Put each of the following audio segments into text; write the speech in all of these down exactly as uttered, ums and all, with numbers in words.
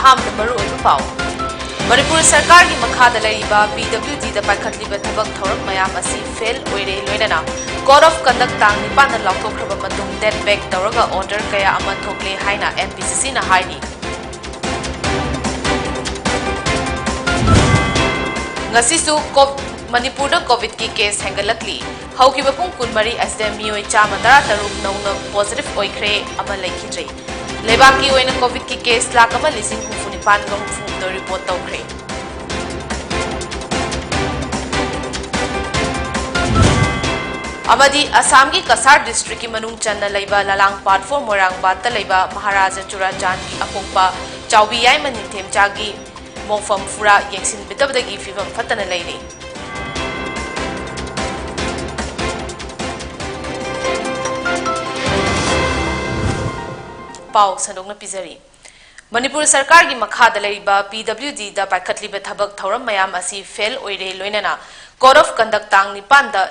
ꯑꯍꯥꯟꯕꯗ ꯃꯔꯨꯑꯣꯏꯕ ꯄꯥꯎ꯫ ꯃꯅꯤꯄꯨꯔ ꯁꯔꯀꯥꯔꯒꯤ ꯃꯈꯥꯗ ꯂꯩꯔꯤꯕ ꯄꯤ ꯗꯕ꯭ꯂꯤꯎ ꯗꯤꯗ ꯄꯥꯏꯈꯠꯂꯤꯕ ꯊꯕꯛ ꯊꯧꯔꯝ ꯃꯌꯥꯝ ꯑꯁꯤ ꯐꯦꯜ ꯑꯣꯏꯔꯦ, ꯂꯣꯏꯅꯅ Code of Conduct ꯇꯥꯡ ꯅꯤꯄꯥꯟꯗ ꯂꯥꯎꯊꯣꯛꯈ꯭ꯔꯕ ꯃꯇꯨꯡ date back ꯇꯧꯔꯒ order ꯀꯌꯥ ꯑꯃ ꯊꯣꯛꯂꯦ ꯍꯥꯏꯅ ꯑꯦꯝ ꯄꯤ ꯁꯤ ꯁꯤꯅ ꯍꯥꯏꯔꯤ꯫ ꯉꯁꯤꯁꯨ ꯀꯣ-, ꯃꯅꯤꯄꯨꯔꯗ ꯀꯣꯚꯤꯗꯀꯤ ꯀꯦꯁ ꯍꯦꯟꯒꯠꯂꯛꯂꯤ꯫ ꯍꯧꯈꯤꯕ ꯄꯨꯡ ꯀꯨꯟꯃꯔꯤ ꯑꯁꯤꯗ ꯃꯤꯑꯣꯏ ꯆꯥꯝꯃ ꯇꯔꯥꯇꯔꯨꯛ ꯅꯧꯅ positive ꯑꯣꯏꯈ꯭ꯔꯦ, ꯑꯃ ꯂꯩꯈꯤꯗ꯭ꯔꯦ꯫ ꯂꯩꯕꯥꯛꯀꯤ ꯑꯣꯏꯅ ꯀꯣꯚꯤꯗꯀꯤ ꯀꯦꯁ ꯂꯥꯈ ꯑꯃ ꯂꯤꯁꯤꯡ ꯍꯨꯝꯐꯨ ꯅꯤꯄꯥꯟꯒ ꯍꯨꯝꯐꯨꯍꯨꯝꯗꯣꯏ report ꯇꯧꯈ꯭ꯔꯦ꯫ ꯑꯃꯗꯤ ꯑꯁꯥꯝꯒꯤ ꯀꯁꯥꯔ district ꯀꯤ ꯃꯅꯨꯡ ꯆꯟꯅ ꯂꯩꯕ ꯂꯂꯥꯡꯄꯥꯠ four ꯃꯣꯏꯔꯥꯡꯕꯥꯠꯇ ꯂꯩꯕ ꯃꯍꯥꯔꯥꯖꯥ ꯆꯨꯔꯥꯆꯥꯟꯒꯤ ꯑꯄꯣꯛꯄ ꯆꯥꯎꯕꯤ ꯌꯥꯏꯃ ꯅꯤꯡꯊꯦꯝꯆꯥꯒꯤ ꯃꯣꯡꯐꯝ ꯐꯨꯔꯥ ꯌꯦꯡꯁꯤꯟꯕꯤꯗꯕꯗꯒꯤ ꯐꯤꯕꯝ ꯐꯠꯇꯅ ꯂꯩꯔꯤ꯫ ꯄꯥꯎ ꯁꯟꯗꯣꯛꯅ ꯄꯤꯖꯔꯤ꯫ ꯃꯅꯤꯄꯨꯔ ꯁꯔꯀꯥꯔꯒꯤ ꯃꯈꯥꯗ ꯂꯩꯔꯤꯕ ꯄꯤ ꯗꯕ꯭ꯂꯤꯎ ꯗꯤꯗ ꯄꯥꯏꯈꯠꯂꯤꯕ ꯊꯕꯛ ꯊꯧꯔꯝ ꯃꯌꯥꯝ ꯑꯁꯤ ꯐꯦꯜ ꯑꯣꯏꯔꯦ, ꯂꯣꯏꯅꯅ Code of Conduct ꯇꯥꯡ ꯅꯤꯄꯥꯟꯗ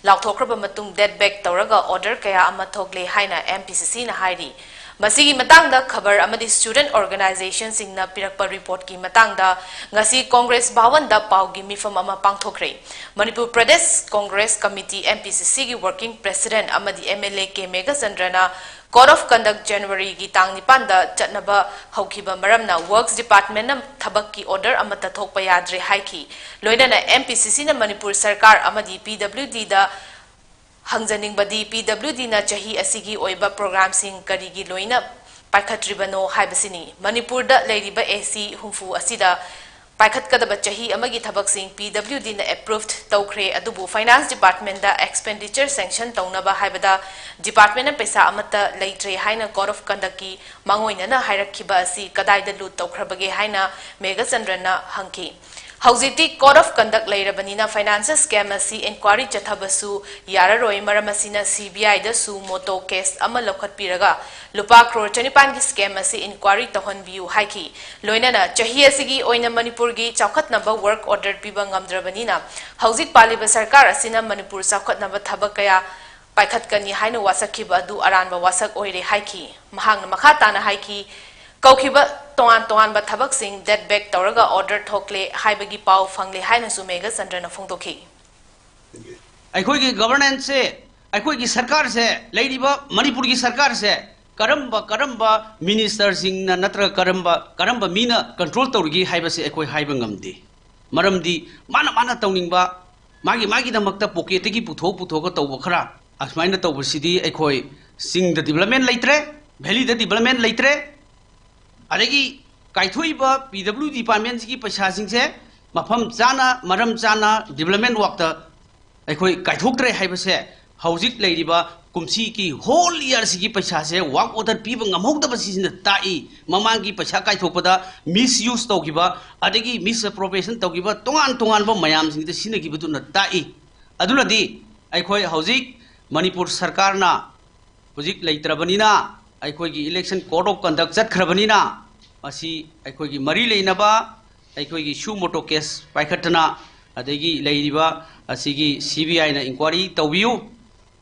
ꯂꯥꯎꯊꯣꯛꯈ꯭ꯔꯕ ꯃꯇꯨꯡ date back ꯇꯧꯔꯒ order ꯀꯌꯥ ꯑꯃ ꯊꯣꯛꯂꯦ ꯍꯥꯏꯅ ꯑꯦꯝ ꯄꯤ ꯁꯤ ꯁꯤꯅ ꯍꯥꯏꯔꯤ꯫ ꯃꯁꯤꯒꯤ ꯃꯇꯥꯡꯗ ꯈꯕꯔ ꯑꯃꯗꯤ student organization ꯁꯤꯡꯅ ꯄꯤꯔꯛꯄ report ꯀꯤ ꯃꯇꯥꯡꯗ ꯉꯁꯤ ꯀꯣꯡꯒ꯭ꯔꯦꯁ ꯚꯋꯟꯗ ꯄꯥꯎꯒꯤ ꯃꯤꯐꯝ ꯑꯃ ꯄꯥꯡꯊꯣꯛꯈ꯭ꯔꯦ꯫ Manipur Pradesh Congress Committee, M P C ꯁꯤꯒꯤ working president ꯑꯃꯗꯤ ꯑꯦꯝ ꯑꯦꯜ ꯑꯦ ꯀꯦ ꯃꯦꯘꯆꯟꯗ꯭ꯔꯅ Code of Conduct January ꯒꯤ ꯇꯥꯡ ꯅꯤꯄꯥꯟꯗ ꯆꯠꯅꯕ ꯍꯧꯈꯤꯕ ꯃꯔꯝꯅ Works Department ꯅ ꯊꯕꯛꯀꯤ order ꯑꯃꯠꯇ ꯊꯣꯛꯄ ꯌꯥꯗ꯭ꯔꯦ ꯍꯥꯏꯈꯤ꯫ ꯂꯣꯏꯅꯅ ꯑꯦꯝ ꯄꯤ ꯁꯤ ꯁꯤꯅ ꯃꯅꯤꯄꯨꯔ ꯁꯔꯀꯥꯔ ꯑꯃꯗꯤ ꯄꯤ ꯗꯕ꯭ꯂꯤꯎ ꯗꯤꯗ ꯍꯪꯖꯅꯤꯡꯕꯗꯤ, ꯄꯤ ꯗꯕ꯭ꯂꯤꯎ ꯗꯤꯅ ꯆꯍꯤ ꯑꯁꯤꯒꯤ ꯑꯣꯏꯕ program ꯁꯤꯡ ꯀꯔꯤꯒꯤ ꯂꯣꯏꯅ ꯄꯥꯏꯈꯠꯇ꯭ꯔꯤꯕꯅꯣ ꯍꯥꯏꯕꯁꯤꯅꯤ꯫ ꯃꯅꯤꯄꯨꯔꯗ ꯂꯩꯔꯤꯕ ꯑꯦ ꯁꯤ ꯍꯨꯝꯐꯨ ꯑꯁꯤꯗ ꯄꯥꯏꯈꯠꯀꯗꯕ ꯆꯍꯤ ꯑꯃꯒꯤ ꯊꯕꯛꯁꯤꯡ ꯄꯤ ꯗꯕ꯭ꯂꯤꯎ ꯗꯤꯅ approved ꯇꯧꯈ꯭ꯔꯦ, ꯑꯗꯨꯕꯨ Finance Department ꯇ expenditure sanction ꯇꯧꯅꯕ ꯍꯥꯏꯕꯗ department ꯅ ꯄꯩꯁꯥ ꯑꯃꯠꯇ ꯂꯩꯇ꯭ꯔꯦ ꯍꯥꯏꯅ Code of Conduct ꯀꯤ ꯃꯥꯡꯑꯣꯏꯅꯅ ꯍꯥꯏꯔꯛꯈꯤꯕ ꯑꯁꯤ ꯀꯗꯥꯏꯗ ꯂꯨꯠ ꯇꯧꯈ꯭ꯔꯕꯒꯦ ꯍꯥꯏꯅ ꯃꯦꯘꯆꯟꯗ꯭ꯔꯅ ꯍꯪꯈꯤ꯫ ꯍꯧꯖꯤꯛꯇꯤ Code of Conduct ꯂꯩꯔꯕꯅꯤꯅ financial scam ꯑꯁꯤ inquiry ꯆꯠꯊꯕꯁꯨ ꯌꯥꯔꯔꯣꯏ, ꯃꯔꯝ ꯑꯁꯤꯅ ꯁꯤ ꯕꯤ ꯑꯥꯏ ꯗꯁꯨ ꯃꯣꯇꯣ case ꯑꯃ ꯂꯧꯈꯠꯄꯤꯔꯒ ꯂꯨꯄꯥ ꯀ꯭ꯔꯣꯔ ꯆꯅꯤꯄꯥꯟꯒꯤ scam ꯑꯁꯤ inquiry ꯇꯧꯍꯟꯕꯤꯌꯨ ꯍꯥꯏꯈꯤ꯫ ꯂꯣꯏꯅꯅ ꯆꯍꯤ ꯑꯁꯤꯒꯤ ꯑꯣꯏꯅ ꯃꯅꯤꯄꯨꯔꯒꯤ ꯆꯥꯎꯈꯠꯅꯕ work order ꯄꯤꯕ ꯉꯝꯗ꯭ꯔꯕꯅꯤꯅ ꯍꯧꯖꯤꯛ ꯄꯥꯜꯂꯤꯕ ꯁꯔꯀꯥꯔ ꯑꯁꯤꯅ ꯃꯅꯤꯄꯨꯔ ꯆꯥꯎꯈꯠꯅꯕ ꯊꯕꯛ ꯀꯌꯥ ꯄꯥꯏꯈꯠꯀꯅꯤ ꯍꯥꯏꯅ ꯋꯥꯁꯛꯈꯤꯕ ꯑꯗꯨ ꯑꯔꯥꯟꯕ ꯋꯥꯁꯛ ꯑꯣꯏꯔꯦ ꯍꯥꯏꯈꯤ꯫ ꯃꯍꯥꯛꯅ ꯃꯈꯥ ꯇꯥꯅ ꯍꯥꯏꯈꯤ, ꯀꯧꯈꯤꯕ ꯇꯣꯉꯥꯟ ꯇꯣꯉꯥꯟꯕ ꯊꯕꯛꯁꯤꯡ dead bag ꯇꯧꯔꯒ order ꯊꯣꯛꯂꯦ ꯍꯥꯏꯕꯒꯤ ꯄꯥꯎ ꯐꯪꯂꯦ ꯍꯥꯏꯅꯁꯨ ꯃꯦꯘꯆꯟꯗ꯭ꯔꯅ ꯐꯣꯡꯗꯣꯛꯈꯤ꯫ ꯑꯩꯈꯣꯏꯒꯤ governance ꯁꯦ, ꯑꯩꯈꯣꯏꯒꯤ ꯁꯔꯀꯥꯔꯁꯦ, ꯂꯩꯔꯤꯕ ꯃꯅꯤꯄꯨꯔꯒꯤ ꯁꯔꯀꯥꯔꯁꯦ ꯀꯔꯝꯕ ꯀꯔꯝꯕ minister ꯁꯤꯡꯅ ꯅꯠꯇ꯭ꯔꯒ ꯀꯔꯝꯕ ꯀꯔꯝꯕ ꯃꯤꯅ control ꯇꯧꯔꯤꯒꯦ ꯍꯥꯏꯕꯁꯦ ꯑꯩꯈꯣꯏ ꯍꯥꯏꯕ ꯉꯝꯗꯦ꯫ ꯃꯔꯝꯗꯤ ꯃꯥꯅ ꯃꯥꯅ ꯇꯧꯅꯤꯡꯕ, ꯃꯥꯒꯤ ꯃꯥꯒꯤꯗꯃꯛꯇ pocket ꯇꯒꯤ ꯄꯨꯊꯣꯛ ꯄꯨꯊꯣꯛꯑꯒ ꯇꯧꯕ ꯈꯔ, ꯑꯁꯨꯃꯥꯏꯅ ꯇꯧꯕꯁꯤꯗꯤ ꯑꯩꯈꯣꯏ ꯆꯤꯡꯗ development ꯂꯩꯇ꯭ꯔꯦ, valley ꯗ development ꯂꯩꯇ꯭ꯔꯦ꯫ ꯑꯗꯒꯤ ꯀꯥꯏꯊꯣꯛꯏꯕ P W D department ꯁꯤꯒꯤ ꯄꯩꯁꯥꯁꯤꯡꯁꯦ ꯃꯐꯝ ꯆꯥꯅ, ꯃꯔꯝ ꯆꯥꯅ development work ꯇ ꯑꯩꯈꯣꯏ ꯀꯥꯏꯊꯣꯛꯇ꯭ꯔꯦ ꯍꯥꯏꯕꯁꯦ ꯍꯧꯖꯤꯛ ꯂꯩꯔꯤꯕ ꯀꯨꯝꯁꯤꯒꯤ whole year ꯁꯤꯒꯤ ꯄꯩꯁꯥꯁꯦ work order ꯄꯤꯕ ꯉꯝꯍꯧꯗꯕꯁꯤꯅ ꯇꯥꯛꯏ꯫ ꯃꯃꯥꯡꯒꯤ ꯄꯩꯁꯥ ꯀꯥꯏꯊꯣꯛꯄꯗ misuse ꯇꯧꯈꯤꯕ, ꯑꯗꯒꯤ misappropriation ꯇꯧꯈꯤꯕ ꯇꯣꯉꯥꯟ ꯇꯣꯉꯥꯟꯕ ꯃꯌꯥꯝꯁꯤꯡꯗ ꯁꯤꯖꯤꯟꯅꯈꯤꯕꯗꯨꯅ ꯇꯥꯛꯏ꯫ ꯑꯗꯨꯅꯗꯤ ꯑꯩꯈꯣꯏ ꯍꯧꯖꯤꯛ ꯃꯅꯤꯄꯨꯔ ꯁꯔꯀꯥꯔꯅ ꯍꯧꯖꯤꯛ ꯂꯩꯇ꯭ꯔꯕꯅꯤꯅ, ꯑꯩꯈꯣꯏꯒꯤ election code of conduct ꯆꯠꯈ꯭ꯔꯕꯅꯤꯅ, ꯃꯁꯤ ꯑꯩꯈꯣꯏꯒꯤ ꯃꯔꯤ ꯂꯩꯅꯕ ꯑꯩꯈꯣꯏꯒꯤ suo motu case ꯄꯥꯏꯈꯠꯇꯅ, ꯑꯗꯒꯤ ꯂꯩꯔꯤꯕ ꯑꯁꯤꯒꯤ C B I ꯅ inquiry ꯇꯧꯕꯤꯌꯨ,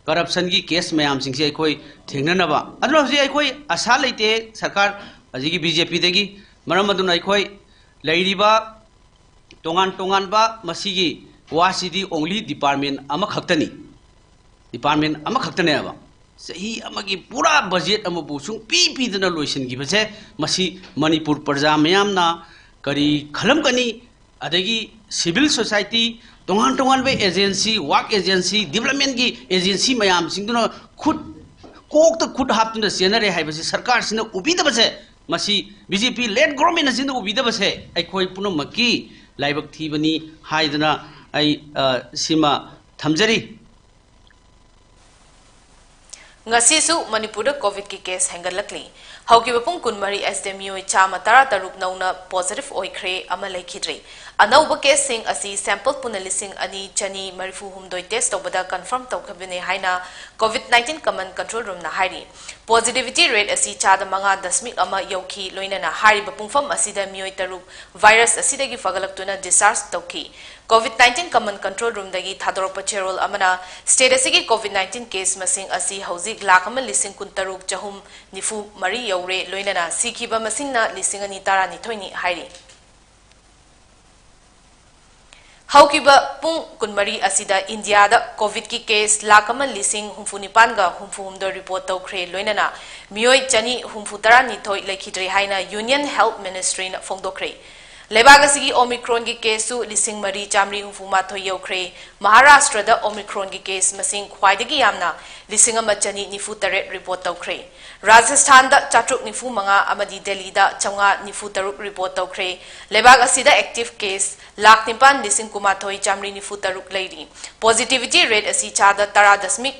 corruption ꯒꯤ case ꯃꯌꯥꯝꯁꯤꯡꯁꯦ ꯑꯩꯈꯣꯏ ꯊꯦꯡꯅꯅꯕ꯫ ꯑꯗꯨꯅ ꯍꯧꯖꯤꯛ ꯑꯩꯈꯣꯏ ꯑꯁꯥ ꯂꯩꯇꯦ ꯁꯔꯀꯥꯔ, ꯑꯁꯤꯒꯤ B J P ꯗꯒꯤ꯫ ꯃꯔꯝ ꯑꯗꯨꯅ ꯑꯩꯈꯣꯏ ꯂꯩꯔꯤꯕ ꯇꯣꯉꯥꯟ ꯇꯣꯉꯥꯟꯕ ꯃꯁꯤꯒꯤ ꯋꯥꯁꯤꯗꯤ only department ꯑꯃꯈꯛꯇꯅꯤ, department ꯑꯃꯈꯛꯇꯅꯦꯕ꯫ ꯆꯍꯤ ꯑꯃꯒꯤ ꯄꯨꯔꯥ budget ꯑꯃꯕꯨ ꯁꯨꯡꯄꯤ ꯄꯤꯗꯅ ꯂꯣꯏꯁꯤꯟꯈꯤꯕꯁꯦ, ꯃꯁꯤ ꯃꯅꯤꯄꯨꯔ ꯄ꯭ꯔꯖꯥ ꯃꯌꯥꯝꯅ ꯀꯔꯤ ꯈꯜꯂꯝꯒꯅꯤ? ꯑꯗꯒꯤ civil society, ꯇꯣꯉꯥꯟ ꯇꯣꯉꯥꯟꯕ agency, work agency, development ꯀꯤ agency ꯃꯌꯥꯝꯁꯤꯡꯗꯨꯅ ꯈꯨꯠ, ꯀꯣꯛꯇ ꯈꯨꯠ ꯍꯥꯞꯇꯨꯅ ꯆꯦꯟꯅꯔꯦ ꯍꯥꯏꯕꯁꯤ ꯁꯔꯀꯥꯔꯁꯤꯅ ꯎꯕꯤꯗꯕꯁꯦ, ꯃꯁꯤ B J P led government ꯑꯁꯤꯅ ꯎꯕꯤꯗꯕꯁꯦ ꯑꯩꯈꯣꯏ ꯄꯨꯝꯅꯃꯛꯀꯤ ꯂꯥꯏꯕꯛ ꯊꯤꯕꯅꯤ ꯍꯥꯏꯗꯅ ꯑꯩ, ꯑ, ꯁꯤꯃ ꯊꯝꯖꯔꯤ꯫ ꯉꯁꯤꯁꯨ ꯃꯅꯤꯄꯨꯔꯗ COVID ꯀꯤ case ꯍꯦꯟꯒꯠꯂꯛꯂꯤ꯫ ꯍꯧꯈꯤꯕ ꯄꯨꯡ ꯀꯨꯟꯃꯔꯤ ꯑꯁꯤꯗ ꯃꯤꯑꯣꯏ ꯆꯥꯝꯃ ꯇꯔꯥ ꯇꯔꯨꯛ ꯅꯧꯅ positive ꯑꯣꯏꯈ꯭ꯔꯦ, ꯑꯃ ꯂꯩꯈꯤꯗ꯭ꯔꯦ꯫ ꯑꯅꯧꯕ case ꯁꯤꯡ ꯑꯁꯤ sample ꯄꯨꯟꯅ ꯂꯤꯁꯤꯡ ꯑꯅꯤ ꯆꯅꯤ ꯃꯔꯤꯐꯨ ꯍꯨꯝꯗꯣꯏ test ꯇꯧꯕꯗ confirm ꯇꯧꯈꯤꯕꯅꯤ ꯍꯥꯏꯅ COVID nineteen command control room ꯅ ꯍꯥꯏꯔꯤ꯫ Positivity rate ꯑꯁꯤ ꯆꯥꯗ ꯃꯉꯥ ꯗꯁꯃꯤꯛ ꯑꯃ ꯌꯧꯈꯤ꯫ ꯂꯣꯏꯅꯅ ꯍꯥꯏꯔꯤꯕ ꯄꯨꯡꯐꯝ ꯑꯁꯤꯗ ꯃꯤꯑꯣꯏ ꯇꯔꯨꯛ virus ꯑꯁꯤꯗꯒꯤ ꯐꯒꯠꯂꯛꯇꯨꯅ discharge ꯇꯧꯈꯤ꯫ COVID nineteen Common Control Roomꯗꯒꯤ ꯊꯥꯗꯣꯔꯛꯄ ꯆꯦꯔꯣꯜ ꯑꯃꯅ state ꯑꯁꯤꯒꯤ COVID nineteen case ꯃꯁꯤꯡ ꯑꯁꯤ ꯍꯧꯖꯤꯛ ꯂꯥꯈ ꯑꯃ ꯂꯤꯁꯤꯡ ꯀꯨꯟꯇꯔꯨꯛ ꯆꯍꯨꯝ ꯅꯤꯐꯨ ꯃꯔꯤ ꯌꯧꯔꯦ, ꯂꯣꯏꯅꯅ ꯁꯤꯈꯤꯕ ꯃꯁꯤꯡꯅ ꯂꯤꯁꯤꯡ ꯑꯅꯤ ꯇꯔꯥꯅꯤꯊꯣꯏꯅꯤ ꯍꯥꯏꯔꯤ꯫ ꯍꯧꯈꯤꯕ ꯄꯨꯡ ꯀꯨꯟꯃꯔꯤ ꯑꯁꯤꯗ ꯏꯟꯗꯤꯌꯥꯗ COVIDꯀꯤ case ꯂꯥꯈ ꯑꯃ ꯂꯤꯁꯤꯡ ꯍꯨꯝꯐꯨ ꯅꯤꯄꯥꯟꯒ ꯍꯨꯝꯐꯨ ꯍꯨꯝꯗꯣꯏ report ꯇꯧꯈ꯭ꯔꯦ, ꯂꯣꯏꯅꯅ ꯃꯤꯑꯣꯏ ꯆꯅꯤ ꯍꯨꯝꯐꯨ ꯇꯔꯥꯅꯤꯊꯣꯏ ꯂꯩꯈꯤꯗ꯭ꯔꯦ ꯍꯥꯏꯅ Union Health Ministryꯅ ꯐꯣꯡꯗꯣꯛꯈ꯭ꯔꯦ꯫ ꯂꯩꯕꯥꯛ ꯑꯁꯤꯒꯤ Omicronꯒꯤ caseꯁꯨ ꯂꯤꯁꯤꯡ ꯃꯔꯤ ꯆꯥꯃꯔꯤ ꯍꯨꯝꯐꯨ ꯃꯥꯊꯣꯏ ꯌꯧꯈ꯭ꯔꯦ꯫ ꯃꯍꯥꯔꯥꯁꯇ꯭ꯔꯗ Omicronꯒꯤ case ꯃꯁꯤꯡ ꯈ꯭ꯋꯥꯏꯗꯒꯤ ꯌꯥꯝꯅ ꯂꯤꯁꯤꯡ ꯑꯃ ꯆꯅꯤ ꯅꯤꯐꯨ ꯇꯔꯦꯠ report ꯇꯧꯈ꯭ꯔꯦ꯫ ꯔꯥꯖꯁꯊꯥꯟꯗ ꯆꯥꯇ꯭ꯔꯨꯛ ꯅꯤꯐꯨ ꯃꯉꯥ ꯑꯃꯗꯤ ꯗꯦꯜꯂꯤꯗ ꯆꯥꯝꯃꯉꯥ ꯅꯤꯐꯨ ꯇꯔꯨꯛ report ꯇꯧꯈ꯭ꯔꯦ꯫ ꯂꯩꯕꯥꯛ ꯑꯁꯤꯗ active case ꯂꯥꯈ ꯅꯤꯄꯥꯟ ꯂꯤꯁꯤꯡ ꯀꯨꯟꯃꯥꯊꯣꯏ ꯆꯥꯃꯔꯤ ꯅꯤꯐꯨ ꯇꯔꯨꯛ ꯂꯩꯔꯤ꯫ Positivity rate ꯑꯁꯤ ꯆꯥꯗ ꯇꯔꯥ ꯗꯁꯃꯤꯛ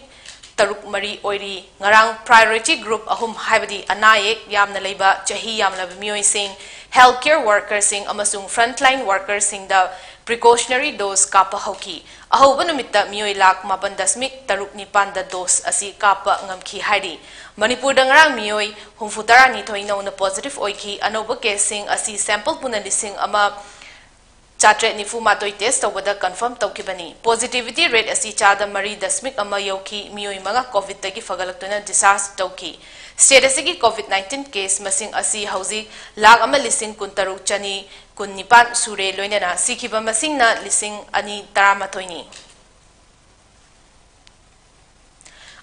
ꯇꯔꯨꯛ ꯃꯔꯤ ꯑꯣꯏꯔꯤ꯫ ꯉꯔꯥꯡ priority group ꯑꯍꯨꯝ, ꯍꯥꯏꯕꯗꯤ ꯑꯅꯥ ꯑꯌꯦꯛ ꯌꯥꯝꯅ ꯂꯩꯕ, ꯆꯍꯤ ꯌꯥꯝꯂꯕ ꯃꯤꯑꯣꯏꯁꯤꯡ, health care workerꯁꯤꯡ ꯑꯃꯁꯨꯡ frontline workerꯁꯤꯡꯗ precautionary dose ꯀꯥꯞꯄ ꯍꯧꯈꯤ꯫ ꯑꯍꯧꯕ ꯅꯨꯃꯤꯠꯇ ꯃꯤꯑꯣꯏ ꯂꯥꯈ ꯃꯥꯄꯟ ꯗꯁꯃꯤꯛ ꯇꯔꯨꯛ ꯅꯤꯄꯥꯟꯗ dose ꯑꯁꯤ ꯀꯥꯞꯄ ꯉꯝꯈꯤ ꯍꯥꯏꯔꯤ꯫ ꯃꯅꯤꯄꯨꯔꯗ ꯉꯔꯥꯡ ꯃꯤꯑꯣꯏ ꯍꯨꯝꯐꯨ ꯇꯔꯥꯅꯤꯊꯣꯏ ꯅꯧꯅ positive ꯑꯣꯏꯈꯤ꯫ ꯑꯅꯧꯕ caseꯁꯤꯡ ꯑꯁꯤ sample ꯄꯨꯟꯅ ꯂꯤꯁꯤꯡ ꯑꯃ ꯆꯥꯇ꯭ꯔꯦꯠ ꯅꯤꯐꯨ ꯃꯥꯊꯣꯏ test ꯇꯧꯕꯗ confirm ꯇꯧꯈꯤꯕꯅꯤ꯫ Positivity rate ꯑꯁꯤ ꯆꯥꯗ ꯃꯔꯤ ꯗꯁꯃꯤꯛ ꯑꯃ ꯌꯧꯈꯤ꯫ ꯃꯤꯑꯣꯏ ꯃꯉꯥ COVIDꯇꯒꯤ ꯐꯒꯠꯂꯛꯇꯨꯅ discharge ꯇꯧꯈꯤ꯫ State ꯑꯁꯤꯒꯤ COVID nineteen case ꯃꯁꯤꯡ ꯑꯁꯤ ꯍꯧꯖꯤꯛ ꯂꯥꯈ ꯑꯃ ꯂꯤꯁꯤꯡ ꯀꯨꯟꯇꯔꯨꯛ ꯆꯅꯤ ꯀꯨꯟꯅꯤꯄꯥꯟ ꯁꯨꯔꯦ, ꯂꯣꯏꯅꯅ ꯁꯤꯈꯤꯕ ꯃꯁꯤꯡꯅ ꯂꯤꯁꯤꯡ ꯑꯅꯤ ꯇꯔꯥꯃꯥꯊꯣꯏꯅꯤ꯫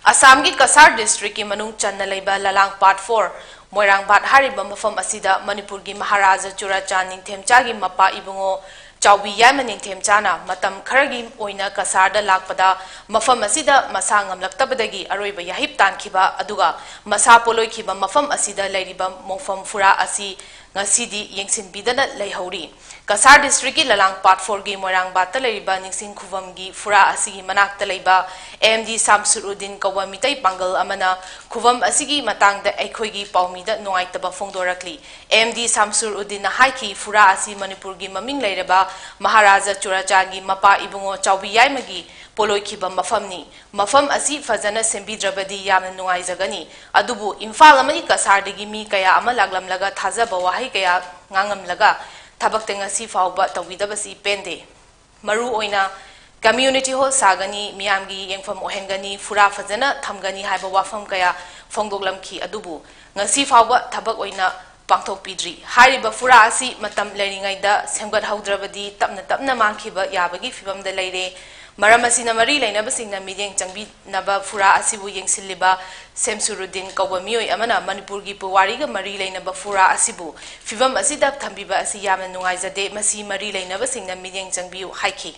ꯑꯁꯥꯝꯒꯤ ꯀꯁꯥꯔ districtꯀꯤ ꯃꯅꯨꯡ ꯆꯟꯅ ꯂꯩꯕ ꯂꯂꯥꯡ part four, ꯃꯣꯏꯔꯥꯡꯕꯥꯠ ꯍꯥꯏꯔꯤꯕ ꯃꯐꯝ ꯑꯁꯤꯗ ꯃꯅꯤꯄꯨꯔꯒꯤ ꯃꯍꯥꯔꯥꯖꯥ ꯆꯨꯔꯥꯆꯥꯟ ꯅꯤꯡꯊꯦꯝꯆꯥꯒꯤ ꯃꯄꯥ ꯏꯕꯨꯡꯉꯣ ꯆꯥꯎꯕꯤ ꯌꯥꯏꯃ ꯅꯤꯡꯊꯦꯝꯆꯥꯅ ꯃꯇꯝ ꯈꯔꯒꯤ ꯑꯣꯏꯅ ꯀꯁꯥꯔꯗ ꯂꯥꯛꯄꯗ ꯃꯐꯝ ꯑꯁꯤꯗ ꯃꯁꯥ ꯉꯝꯂꯛꯇꯕꯗꯒꯤ ꯑꯔꯣꯏꯕ ꯌꯥꯍꯤꯞ ꯇꯥꯟꯈꯤꯕ ꯑꯗꯨꯒ ꯃꯁꯥ ꯄꯣꯂꯣꯏꯈꯤꯕ ꯃꯐꯝ ꯑꯁꯤꯗ ꯂꯩꯔꯤꯕ ꯃꯣꯡꯐꯝ ꯐꯨꯔꯥ ꯑꯁꯤ ꯉꯁꯤꯗꯤ ꯌꯦꯡꯁꯤꯟꯕꯤꯗꯅ ꯂꯩꯍꯧꯔꯤ꯫ ꯀꯁꯥꯔ districtꯀꯤ ꯂꯂꯥꯡ part fourꯒꯤ ꯃꯣꯏꯔꯥꯡꯕꯥꯠꯇ ꯂꯩꯔꯤꯕ ꯅꯤꯡꯁꯤꯡ ꯈꯨꯕꯝꯒꯤ ꯐꯨꯔꯥ ꯑꯁꯤꯒꯤ ꯃꯅꯥꯛꯇ ꯂꯩꯕ ꯑꯦꯝ ꯗꯤ ꯁꯥꯝꯁꯨꯔ ꯎꯗꯤꯟ ꯀꯧꯕ ꯃꯤꯇꯩ ꯄꯥꯡꯒꯜ ꯑꯃꯅ ꯈꯨꯕꯝ ꯑꯁꯤꯒꯤ ꯃꯇꯥꯡꯗ ꯑꯩꯈꯣꯏꯒꯤ ꯄꯥꯎꯃꯤꯗ ꯅꯨꯡꯉꯥꯏꯇꯕ ꯐꯣꯡꯗꯣꯔꯛꯂꯤ꯫ ꯑꯦꯝ ꯗꯤ ꯁꯥꯝꯁꯨꯔ ꯎꯗꯤꯟꯅ ꯍꯥꯏꯈꯤ, ꯐꯨꯔꯥ ꯑꯁꯤ ꯃꯅꯤꯄꯨꯔꯒꯤ ꯃꯃꯤꯡ ꯂꯩꯔꯕ ꯃꯍꯥꯔꯥꯖꯥ ꯆꯨꯔꯥꯆꯥꯟꯒꯤ ꯃꯄꯥ ꯏꯕꯨꯡꯉꯣ ꯆꯥꯎꯕꯤ ꯌꯥꯏꯃꯒꯤ ꯄꯣꯂꯣꯏꯈꯤꯕ ꯃꯐꯝꯅꯤ꯫ ꯃꯐꯝ ꯑꯁꯤ ꯐꯖꯅ ꯁꯦꯝꯕꯤꯗ꯭ꯔꯕꯗꯤ ꯌꯥꯝꯅ ꯅꯨꯡꯉꯥꯏꯖꯒꯅꯤ꯫ ꯑꯗꯨꯕꯨ ꯏꯝꯐꯥꯜ ꯑꯃꯗꯤ ꯀꯁꯥꯔꯗꯒꯤ ꯃꯤ ꯀꯌꯥ ꯑꯃ ꯂꯥꯛꯂꯝꯂꯒ ꯊꯥꯖꯕ ꯋꯥꯍꯩ ꯀꯌꯥ ꯉꯥꯡꯂꯝꯂꯒ ꯊꯕꯛꯇ ꯉꯁꯤ ꯐꯥꯎꯕ ꯇꯧꯕꯤꯗꯕꯁꯤ ꯄꯦꯟꯗꯦ꯫ ꯃꯔꯨ ꯑꯣꯏꯅ ꯀꯝꯃ꯭ꯌꯨꯅꯤꯇꯤ ꯍꯣꯜ ꯁꯥꯒꯅꯤ, ꯃꯤꯌꯥꯝꯒꯤ ꯌꯦꯡꯐꯝ ꯑꯣꯏꯍꯟꯒꯅꯤ, ꯐꯨꯔꯥ ꯐꯖꯅ ꯊꯝꯒꯅꯤ ꯍꯥꯏꯕ ꯋꯥꯐꯝ ꯀꯌꯥ ꯐꯣꯡꯗꯣꯛꯂꯝꯈꯤ꯫ ꯑꯗꯨꯕꯨ ꯉꯁꯤ ꯐꯥꯎꯕ ꯊꯕꯛ ꯑꯣꯏꯅ ꯄꯥꯡꯊꯣꯛꯄꯤꯗ꯭ꯔꯤ꯫ ꯍꯥꯏꯔꯤꯕ ꯐꯨꯔꯥ ꯑꯁꯤ ꯃꯇꯝ ꯂꯩꯔꯤꯉꯩꯗ ꯁꯦꯝꯒꯠꯍꯧꯗ꯭ꯔꯕꯗꯤ ꯇꯞꯅ ꯇꯞꯅ ꯃꯥꯡꯈꯤꯕ ꯌꯥꯕꯒꯤ ꯐꯤꯕꯝꯗ ꯂꯩꯔꯦ꯫ ꯃꯔꯝ ꯑꯁꯤꯅ ꯃꯔꯤ ꯂꯩꯅꯕꯁꯤꯡꯅ ꯃꯤꯠꯌꯦꯡ ꯆꯪꯕꯤꯅꯕ ꯐꯨꯔꯥ ꯑꯁꯤꯕꯨ ꯌꯦꯡꯁꯤꯜꯂꯤꯕ ꯁꯦꯝꯁꯨꯔꯨꯗꯤꯟ ꯀꯧꯕ ꯃꯤꯑꯣꯏ ꯑꯃꯅ ꯃꯅꯤꯄꯨꯔꯒꯤ ꯄꯨꯋꯥꯔꯤꯒ ꯃꯔꯤ ꯂꯩꯅꯕ ꯐꯨꯔꯥ ꯑꯁꯤꯕꯨ ꯐꯤꯕꯝ ꯑꯁꯤꯗ ꯊꯝꯕꯤꯕ ꯑꯁꯤ ꯌꯥꯝꯅ ꯅꯨꯡꯉꯥꯏꯖꯗꯦ꯫ ꯃꯁꯤ ꯃꯔꯤ ꯂꯩꯅꯕꯁꯤꯡꯅ ꯃꯤꯠꯌꯦꯡ ꯆꯪꯕꯤꯌꯨ ꯍꯥꯏꯈꯤ꯫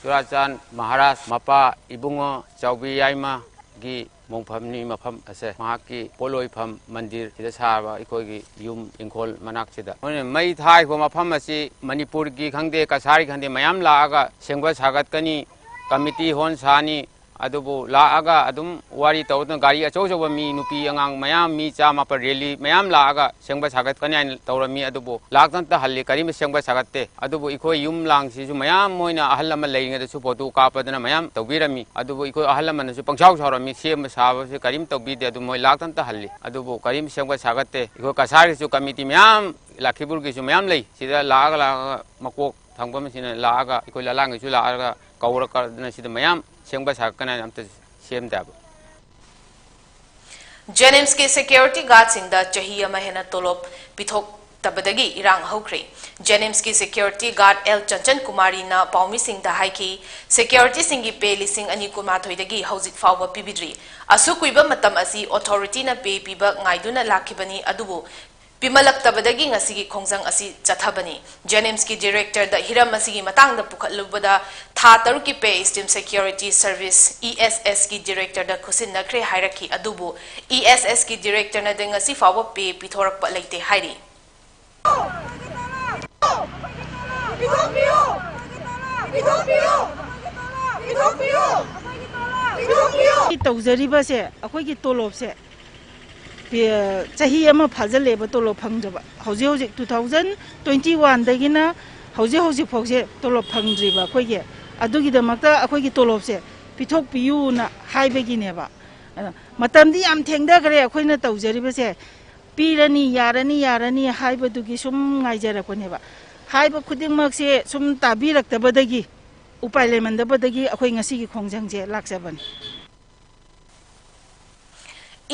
ꯆꯨꯔꯥꯆꯥꯟ ꯃꯍꯥꯔꯥꯖ ꯃꯄꯥ ꯏꯕꯨꯡꯉꯣ ꯆꯥꯎꯕꯤ ꯌꯥꯏꯃꯒꯤ ꯃꯣꯡꯐꯝꯅꯤ ꯃꯐꯝ ꯑꯁꯦ꯫ ꯃꯍꯥꯛꯀꯤ ꯄꯣꯠꯂꯣꯏꯐꯝ ꯃꯟꯗꯤꯔ ꯁꯤꯗ ꯁꯥꯕ ꯑꯩꯈꯣꯏꯒꯤ ꯌꯨꯝ ꯏꯪꯈꯣꯜ ꯃꯅꯥꯛꯁꯤꯗ꯫ ꯑꯗꯨꯅ ꯃꯩ ꯊꯥꯔꯤꯕ ꯃꯐꯝ ꯑꯁꯤ ꯃꯅꯤꯄꯨꯔꯒꯤ ꯈꯪꯗꯦ, ꯀꯁꯥꯔꯒꯤ ꯈꯪꯗꯦ, ꯃꯌꯥꯝ ꯂꯥꯛꯑꯒ ꯁꯦꯝꯒꯠ ꯁꯥꯒꯠꯀꯅꯤ, ꯀꯃꯤꯇꯤ ꯍꯣꯜ ꯁꯥꯅꯤ꯫ ꯑꯗꯨꯕꯨ ꯂꯥꯛꯑꯒ ꯑꯗꯨꯝ ꯋꯥꯔꯤ ꯇꯧꯗꯨꯅ ꯒꯥꯔꯤ ꯑꯆꯧ ꯑꯆꯧꯕ ꯃꯤ, ꯅꯨꯄꯤ ꯑꯉꯥꯡ ꯃꯌꯥꯝ, ꯃꯤ ꯆꯥꯝꯃ ꯃꯥꯄꯟ ꯔꯦꯂꯤ ꯃꯌꯥꯝ ꯂꯥꯛꯑꯒ ꯁꯦꯝꯒꯠ ꯁꯥꯒꯠꯀꯅꯤ ꯍꯥꯏꯅ ꯇꯧꯔꯝꯃꯤ꯫ ꯑꯗꯨꯕꯨ ꯂꯥꯛꯇ ꯑꯝꯇ ꯍꯜꯂꯤ, ꯀꯔꯤꯝꯇ ꯁꯦꯝꯒꯠ ꯁꯥꯒꯠꯇꯦ꯫ ꯑꯗꯨꯕꯨ ꯑꯩꯈꯣꯏ ꯌꯨꯝ ꯂꯥꯡꯁꯤꯁꯨ ꯃꯌꯥꯝ ꯃꯣꯏꯅ ꯑꯍꯜ ꯑꯃ ꯂꯩꯔꯤꯉꯩꯗꯁꯨ ꯐꯣꯇꯣ ꯀꯥꯞꯄꯗꯅ ꯃꯌꯥꯝ ꯇꯧꯕꯤꯔꯝꯃꯤ꯫ ꯑꯗꯨꯕꯨ ꯑꯩꯈꯣꯏ ꯑꯍꯜ ꯂꯃꯟꯅꯁꯨ ꯄꯪꯁꯥꯎ ꯁꯥꯎꯔꯝꯃꯤ, ꯁꯦꯝꯕ ꯁꯥꯕꯁꯦ ꯀꯔꯤꯝ ꯇꯧꯕꯤꯗꯦ꯫ ꯑꯗꯨ ꯃꯣꯏ ꯂꯥꯛꯇ ꯑꯝꯇ ꯍꯜꯂꯤ꯫ ꯑꯗꯨꯕꯨ ꯀꯔꯤꯝ ꯁꯦꯝꯒꯠ ꯁꯥꯒꯠꯇꯦ꯫ ꯑꯩꯈꯣꯏ ꯀꯁꯥꯔꯒꯤꯁꯨ ꯀꯃꯤꯇꯤ ꯃꯌꯥꯝ, ꯂꯈꯤꯄꯨꯔꯒꯤꯁꯨ ꯃꯌꯥꯝ ꯂꯩ꯫ ꯁꯤꯗ ꯂꯥꯛꯑꯒ ꯂꯥꯛꯑꯒ ꯃꯀꯣꯛ ꯊꯪꯕ ꯑꯃꯁꯤꯅ ꯂꯥꯛꯑꯒ ꯑꯩꯈꯣꯏ ꯂꯂꯥꯡꯒꯤꯁꯨ ꯂꯥꯛꯑꯒ ꯀꯧꯔꯛꯇꯅ ꯁꯤꯗ ꯃꯌꯥꯝ ꯁꯦꯝꯒꯠ ꯁꯥꯒꯠꯀꯅꯤ ꯍꯥꯏꯅ ꯑꯝꯇ ꯁꯦꯝꯗꯦ ꯍꯥꯏꯕ꯫ ꯖꯦꯅꯤꯝꯁꯀꯤ ꯁꯦꯀ꯭ꯌꯨꯔꯤꯇꯤ ꯒꯥꯔꯗꯁꯤꯡꯗ ꯆꯍꯤ ꯑꯃ ꯍꯦꯟꯅ ꯇꯣꯂꯣꯞ ꯄꯤꯊꯣꯛꯇꯕꯗꯒꯤ ꯏꯔꯥꯡ ꯍꯧꯈ꯭ꯔꯦ꯫ ꯖꯦꯅꯤꯝꯁꯀꯤ ꯁꯦꯀ꯭ꯌꯨꯔꯤꯇꯤ ꯒꯥꯔꯗ ꯑꯦꯜ ꯆꯟꯆꯟ ꯀꯨꯃꯥꯔꯤꯅ ꯄꯥꯎꯃꯤꯁꯤꯡꯗ ꯍꯥꯏꯈꯤ, ꯁꯦꯀ꯭ꯌꯨꯔꯤꯇꯤꯁꯤꯡꯒꯤ ꯄꯦ ꯂꯤꯁꯤꯡ ꯑꯅꯤ ꯀꯨꯟꯃꯥꯊꯣꯏꯗꯒꯤ ꯍꯧꯖꯤꯛ ꯐꯥꯎꯕ ꯄꯤꯕꯤꯗ꯭ꯔꯤ꯫ ꯑꯁꯨꯛ ꯀꯨꯏꯕ ꯃꯇꯝ ꯑꯁꯤ ꯑꯣꯊꯣꯔꯤꯇꯤꯅ ꯄꯦ ꯄꯤꯕ ꯉꯥꯏꯗꯨꯅ ꯂꯥꯛꯈꯤꯕꯅꯤ, ꯑꯗꯨꯕꯨ ꯄꯤꯃꯜꯂꯛꯇꯕꯗꯒꯤ ꯉꯁꯤꯒꯤ ꯈꯣꯡꯖꯪ ꯑꯁꯤ ꯆꯠꯊꯕꯅꯤ꯫ ꯖꯦꯅꯤꯝꯁꯀꯤ ꯗꯤꯔꯦꯛꯇꯔꯗ ꯍꯤꯔꯝ ꯑꯁꯤꯒꯤ ꯃꯇꯥꯡꯗ ꯄꯨꯈꯠꯂꯨꯕꯗ, ꯊꯥ ꯇꯔꯨꯛꯀꯤ ꯄꯦ ꯁ꯭ꯇꯤꯝ ꯁꯦꯀ꯭ꯌꯨꯔꯤꯇꯤ ꯁꯔꯚꯤꯁ, ꯏ ꯑꯦꯁ ꯑꯦꯁꯀꯤ ꯗꯤꯔꯦꯛꯇꯔꯗ ꯈꯨꯠꯁꯤꯟꯅꯈ꯭ꯔꯦ ꯍꯥꯏꯔꯛꯈꯤ꯫ ꯑꯗꯨꯕꯨ ꯏ ꯑꯦꯁ ꯑꯦꯁꯀꯤ ꯗꯤꯔꯦꯛꯇꯔꯅꯗꯤ ꯉꯁꯤ ꯐꯥꯎꯕ ꯄꯦ ꯄꯤꯊꯣꯔꯛꯄ ꯂꯩꯇꯦ ꯍꯥꯏꯔꯤ꯫ ꯇꯧꯖꯔꯤꯕꯁꯦ, ꯑꯩꯈꯣꯏꯒꯤ ꯇꯣꯂꯣꯞꯁꯦ ꯄꯦ-, ꯆꯍꯤ ꯑꯃ ꯐꯥꯖꯤꯜꯂꯦꯕ ꯇꯣꯂꯣꯞ ꯐꯪꯗꯕ꯫ ꯍꯧꯖꯤꯛ ꯍꯧꯖꯤꯛ two thousand twenty one ꯗꯒꯤꯅ ꯍꯧꯖꯤꯛ ꯍꯧꯖꯤꯛ ꯐꯥꯎꯁꯦ ꯇꯣꯂꯣꯞ ꯐꯪꯗ꯭ꯔꯤꯕ ꯑꯩꯈꯣꯏꯒꯤ꯫ ꯑꯗꯨꯒꯤꯗꯃꯛꯇ ꯑꯩꯈꯣꯏꯒꯤ ꯇꯣꯂꯣꯞꯁꯦ ꯄꯤꯊꯣꯛꯄꯤꯌꯨꯅ ꯍꯥꯏꯕꯒꯤꯅꯦꯕ꯫ ꯑꯗ ꯃꯇꯝꯗꯤ ꯌꯥꯝ ꯊꯦꯡꯊꯈ꯭ꯔꯦ ꯑꯩꯈꯣꯏꯅ ꯇꯧꯖꯔꯤꯕꯁꯦ꯫ ꯄꯤꯔꯅꯤ, ꯌꯥꯔꯅꯤ, ꯌꯥꯔꯅꯤ ꯍꯥꯏꯕꯗꯨꯒꯤ ꯁꯨꯝ ꯉꯥꯏꯖꯔꯛꯄꯅꯦꯕ꯫ ꯍꯥꯏꯕ ꯈꯨꯗꯤꯡꯃꯛꯁꯦ ꯁꯨꯝ ꯇꯥꯕꯤꯔꯛꯇꯕꯗꯒꯤ, ꯎꯄꯥꯏ ꯂꯩꯃꯟꯗꯕꯗꯒꯤ ꯑꯩꯈꯣꯏ ꯉꯁꯤꯒꯤ ꯈꯣꯡꯖꯪꯁꯦ ꯂꯥꯛꯆꯕꯅꯤ꯫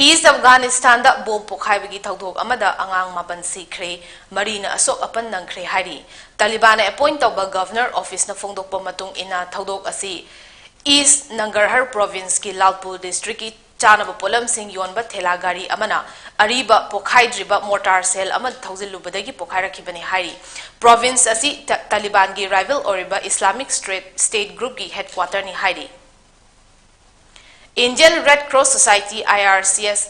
East Afghanistanꯗ ꯕꯣꯝ ꯄꯣꯈꯥꯏꯕꯒꯤ ꯊꯧꯗꯣꯛ ꯑꯃꯗ ꯑꯉꯥꯡ ꯃꯥꯄꯟ ꯁꯤꯈ꯭ꯔꯦ, ꯃꯔꯤꯅ ꯑꯁꯣꯛ ꯑꯄꯟ ꯅꯪꯈ꯭ꯔꯦ ꯍꯥꯏꯔꯤ꯫ ꯇꯥꯂꯤꯕꯥꯟꯅ ꯑꯦꯄꯣꯏꯟ ꯇꯧꯕ ꯒꯚꯔꯅꯔ ꯑꯣꯐꯤꯁꯅ ꯐꯣꯡꯗꯣꯛꯄ ꯃꯇꯨꯡ ꯏꯟꯅ, ꯊꯧꯗꯣꯛ ꯑꯁꯤ ꯏꯁ ꯅꯪꯒꯔꯍꯔ ꯄ꯭ꯔꯣꯚꯤꯟꯁꯀꯤ ꯂꯥꯜꯄꯨꯔ ꯗꯤꯁꯇ꯭ꯔꯤꯛꯀꯤ ꯆꯥꯅꯕ ꯄꯣꯠꯂꯝꯁꯤꯡ ꯌꯣꯟꯕ ꯊꯦꯂꯥ ꯒꯥꯔꯤ ꯑꯃꯅ ꯑꯔꯤꯕ ꯄꯣꯈꯥꯏꯗ꯭ꯔꯤꯕ ꯃꯣꯔꯇꯥꯔ ꯁꯦꯜ ꯑꯃ ꯊꯧꯖꯤꯜꯂꯨꯕꯗꯒꯤ ꯄꯣꯈꯥꯏꯔꯛꯈꯤꯕꯅꯤ ꯍꯥꯏꯔꯤ꯫ ꯄ꯭ꯔꯣꯚꯤꯟꯁ ꯑꯁꯤ ꯇ-, ꯇꯥꯂꯤꯕꯥꯟꯒꯤ ꯔꯥꯏꯚꯦꯜ ꯑꯣꯏꯔꯤꯕ ꯏꯁꯂꯥꯃꯤꯛ ꯁ꯭ꯇꯦꯠ, ꯁ꯭ꯇꯦꯠ ꯒ꯭ꯔꯨꯞꯀꯤ ꯍꯦꯗꯀ꯭ꯋꯥꯇꯔꯅꯤ ꯍꯥꯏꯔꯤ꯫ Indian Red Cross Society, I R C S,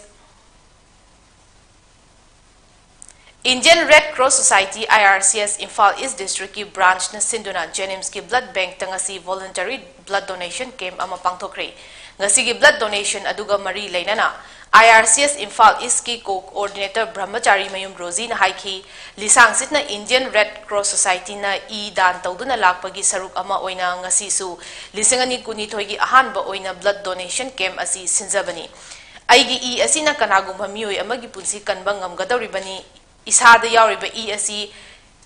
Indian Red Cross Society, I R C S, Imphal ꯏꯁ ꯗꯤꯁꯇ꯭ꯔꯤꯛꯀꯤ ꯕ꯭ꯔꯥꯟꯆꯅ ꯁꯤꯟꯗꯨꯅ JNIMSꯀꯤ ꯕ꯭ꯂꯗ ꯕꯦꯡꯛꯇ ꯉꯁꯤ voluntary blood donation camp ꯑꯃ ꯄꯥꯡꯊꯣꯛꯈ꯭ꯔꯦ꯫ ꯉꯁꯤꯒꯤ blood donation ꯑꯗꯨꯒ ꯃꯔꯤ ꯂꯩꯅꯅ IRCS ꯏꯝꯐꯥꯜ ꯏꯁꯀꯤ ꯀꯣ-, coordinator ꯕ꯭ꯔꯍꯃꯆꯥꯔꯤ ꯃꯌꯨꯝ ꯔꯣꯖꯤꯅ ꯍꯥꯏꯈꯤ, ꯂꯤꯁꯥꯡꯁꯤꯠꯅ Indian Red Cross Societyꯅ ꯏ ꯗꯥꯟ ꯇꯧꯗꯨꯅ ꯂꯥꯛꯄꯒꯤ ꯁꯔꯨꯛ ꯑꯃ ꯑꯣꯏꯅ ꯉꯁꯤꯁꯨ ꯂꯤꯁꯤꯡ ꯑꯅꯤ ꯀꯨꯟꯅꯤꯊꯣꯏꯒꯤ ꯑꯍꯥꯟꯕ ꯑꯣꯏꯅ blood donation camp ꯑꯁꯤ ꯁꯤꯟꯖꯕꯅꯤ꯫ ꯑꯩꯒꯤ ꯏ ꯑꯁꯤꯅ ꯀꯅꯥꯒꯨꯝꯕ ꯃꯤꯑꯣꯏ ꯑꯃꯒꯤ ꯄꯨꯟꯁꯤ ꯀꯟꯕ ꯉꯝꯒꯗꯧꯔꯤꯕꯅꯤ꯫ ꯏꯁꯥꯗ ꯌꯥꯎꯔꯤꯕ ꯏ ꯑꯁꯤ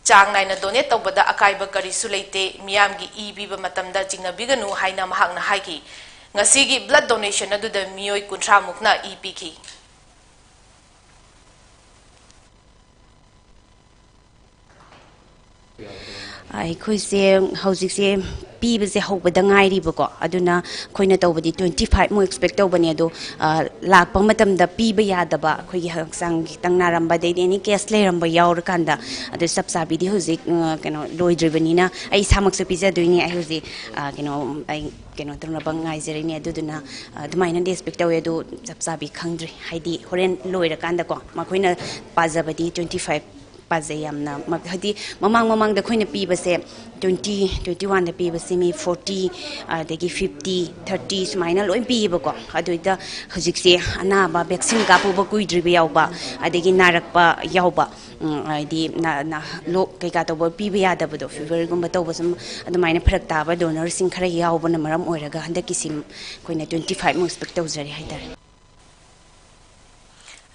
ꯆꯥꯡ ꯅꯥꯏꯅ donate ꯇꯧꯕꯗ ꯑꯀꯥꯏꯕ ꯀꯔꯤꯁꯨ ꯂꯩꯇꯦ꯫ ꯃꯤꯌꯥꯝꯒꯤ ꯏ ꯄꯤꯕ ꯃꯇꯝꯗ ꯆꯤꯡꯅꯕꯤꯒꯅꯨ ꯍꯥꯏꯅ ꯃꯍꯥꯛꯅ ꯍꯥꯏꯈꯤ꯫ ꯉꯁꯤꯒꯤ blood donation ꯑꯗꯨꯗ ꯃꯤꯑꯣꯏ ꯀꯨꯟꯊ꯭ꯔꯥ ꯃꯨꯛꯅ ꯏ ꯄꯤꯈꯤ꯫ ꯑꯩꯈꯣꯏꯁꯦ ꯍꯧꯖꯤꯛꯁꯦ ꯄꯤꯕꯁꯦ ꯍꯧꯕꯗ ꯉꯥꯏꯔꯤꯕꯀꯣ, ꯑꯗꯨꯅ ꯑꯩꯈꯣꯏꯅ ꯇꯧꯕꯗꯤ twenty five ꯃꯨꯛ expect ꯇꯧꯕꯅꯦ, ꯑꯗꯣ, ꯑ, ꯂꯥꯛꯄ ꯃꯇꯝꯗ ꯄꯤꯕ ꯌꯥꯗꯕ, ꯑꯩꯈꯣꯏꯒꯤ ꯍꯛꯆꯥꯡ ꯈꯤꯇꯪ ꯅꯥꯔꯝꯕ, ꯑꯗꯩꯗꯤ any case ꯂꯩꯔꯝꯕ ꯌꯥꯎꯔꯀꯥꯟꯗ, ꯑꯗꯨ ꯆꯞ ꯆꯥꯕꯤꯗꯤ ꯍꯧꯖꯤꯛ, ꯑ, ꯀꯩꯅꯣ, ꯂꯣꯏꯗ꯭ꯔꯤꯕꯅꯤꯅ ꯑꯩ ꯏꯁꯥꯃꯛꯁꯨ ꯄꯤꯖꯗꯣꯏꯅꯦ꯫ ꯑꯩ ꯍꯧꯖꯤꯛ, ꯑ, ꯀꯩꯅꯣ, ꯑꯩ ꯀꯩꯅꯣ ꯇꯧꯅꯕ ꯉꯥꯏꯖꯔꯤꯅꯦ꯫ ꯑꯗꯨꯗꯨꯅ, ꯑ, ꯑꯗꯨꯃꯥꯏꯅꯗꯤ expect ꯇꯧꯋꯦ, ꯑꯗꯣ ꯆꯞ ꯆꯥꯕꯤ ꯈꯪꯗ꯭ꯔꯤ꯫ ꯍꯥꯏꯗꯤ ꯍꯣꯔꯦꯟ ꯂꯣꯏꯔꯀꯥꯟꯗꯀꯣ, ꯃꯈꯣꯏꯅ ꯄꯥꯖꯕꯗꯤ twenty five ꯄꯥꯖꯩ ꯌꯥꯝꯅ꯫ ꯃ-, ꯍꯥꯏꯗꯤ ꯃꯃꯥꯡ ꯃꯃꯥꯡꯗ ꯑꯩꯈꯣꯏꯅ ꯄꯤꯕꯁꯦ twenty, twenty oneꯗ ꯄꯤꯕꯁꯦ ꯃꯤ forty, ꯑꯗꯒꯤ fifty, thirty ꯁꯨꯃꯥꯏꯅ ꯂꯣꯏ ꯄꯤꯌꯦꯕꯀꯣ꯫ ꯑꯗꯨꯗ ꯍꯧꯖꯤꯛꯁꯦ ꯑꯅꯥꯕ vaccine ꯀꯥꯞꯄꯨꯕ ꯀꯨꯏꯗ꯭ꯔꯤꯕ ꯌꯥꯎꯕ, ꯑꯗꯒꯤ ꯅꯥꯔꯛꯄ ꯌꯥꯎꯕ, ꯎꯝ, ꯍꯥꯏꯗꯤ ꯅ-, ꯅ-, ꯂꯣꯛ ꯀꯩꯀꯥ ꯇꯧꯕ ꯄꯤꯕ ꯌꯥꯗꯕꯗꯣ, feverꯒꯨꯝꯕ ꯇꯧꯕ ꯁꯨꯝ ꯑꯗꯨꯃꯥꯏꯅ ꯐꯔꯛ ꯇꯥꯕ donorꯁꯤꯡ ꯈꯔ ꯌꯥꯎꯕꯅ ꯃꯔꯝ ꯑꯣꯏꯔꯒ ꯍꯟꯗꯛꯀꯤꯁꯤ ꯑꯩꯈꯣꯏꯅ twenty five ꯃꯨꯛ expect ꯇꯧꯖꯔꯤ ꯍꯥꯏꯇꯥꯔꯦ꯫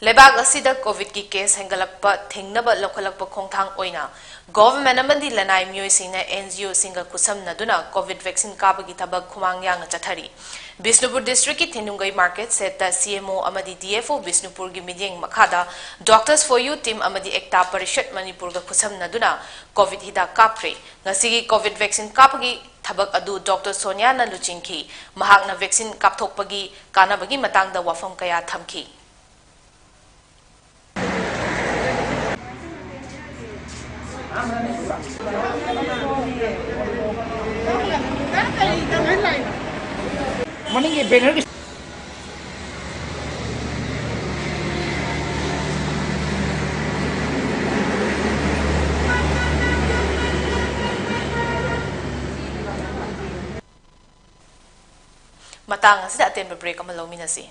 ꯂꯩꯕꯥꯛ ꯑꯁꯤꯗ ꯀꯣꯚꯤꯗꯀꯤ ꯀꯦꯁ ꯍꯦꯟꯒꯠꯂꯛꯄ ꯊꯤꯡꯅꯕ ꯂꯧꯈꯠꯂꯛꯄ ꯈꯣꯡꯊꯥꯡ ꯑꯣꯏꯅ ꯒꯣꯚꯔꯟꯃꯦꯟꯠ ꯑꯃꯗꯤ ꯂꯅꯥꯏ ꯃꯤꯑꯣꯏꯁꯤꯡꯅ ꯑꯦꯟ ꯖꯤ ꯑꯣꯁꯤꯡꯒ ꯈꯨꯠꯁꯝꯅꯗꯨꯅ ꯀꯣꯚꯤꯗ ꯚꯦꯛꯁꯤꯟ ꯀꯥꯞꯄꯒꯤ ꯊꯕꯛ ꯈꯨꯃꯥꯡ ꯌꯥꯡꯅ ꯆꯠꯊꯔꯤ꯫ ꯕꯤꯁꯅꯨꯄꯨꯔ ꯗꯤꯁꯇ꯭ꯔꯤꯛꯀꯤ ꯊꯤꯅꯨꯡꯒꯩ ꯃꯥꯔꯀꯦꯠ ꯁꯦꯠꯇ ꯁꯤ ꯑꯦꯝ ꯑꯣ ꯑꯃꯗꯤ ꯗꯤ ꯑꯦꯐ ꯑꯣ ꯕꯤꯁꯅꯨꯄꯨꯔꯒꯤ ꯃꯤꯠꯌꯦꯡ ꯃꯈꯥꯗ Doctors for You team ꯑꯃꯗꯤ ꯑꯦꯛꯇꯥ ꯄꯔꯤꯁꯠ ꯃꯅꯤꯄꯨꯔꯒ ꯈꯨꯠꯁꯝꯅꯗꯨꯅ ꯀꯣꯚꯤꯗ ꯍꯤꯗꯥꯛ ꯀꯥꯞꯈ꯭ꯔꯦ꯫ ꯉꯁꯤꯒꯤ ꯀꯣꯚꯤꯗ ꯚꯦꯛꯁꯤꯟ ꯀꯥꯞꯄꯒꯤ ꯊꯕꯛ ꯑꯗꯨ ꯗꯣꯛꯇꯔ ꯁꯣꯅꯤꯌꯥꯅ ꯂꯨꯆꯤꯡꯈꯤ꯫ ꯃꯍꯥꯛꯅ ꯚꯦꯛꯁꯤꯟ ꯀꯥꯞꯊꯣꯛꯄꯒꯤ ꯀꯥꯟꯅꯕꯒꯤ ꯃꯇꯥꯡꯗ ꯋꯥꯐꯝ ꯀꯌꯥ ꯊꯝꯈꯤ꯫ ꯃꯅꯤꯡꯒꯤ ꯕꯦꯅꯔꯒꯤ ꯃꯇꯥꯡ ꯑꯁꯤꯗ ꯑꯇꯦꯟꯕ ꯕ꯭ꯔꯦꯛ ꯑꯃ ꯂꯧꯃꯤꯟꯅꯁꯤ꯫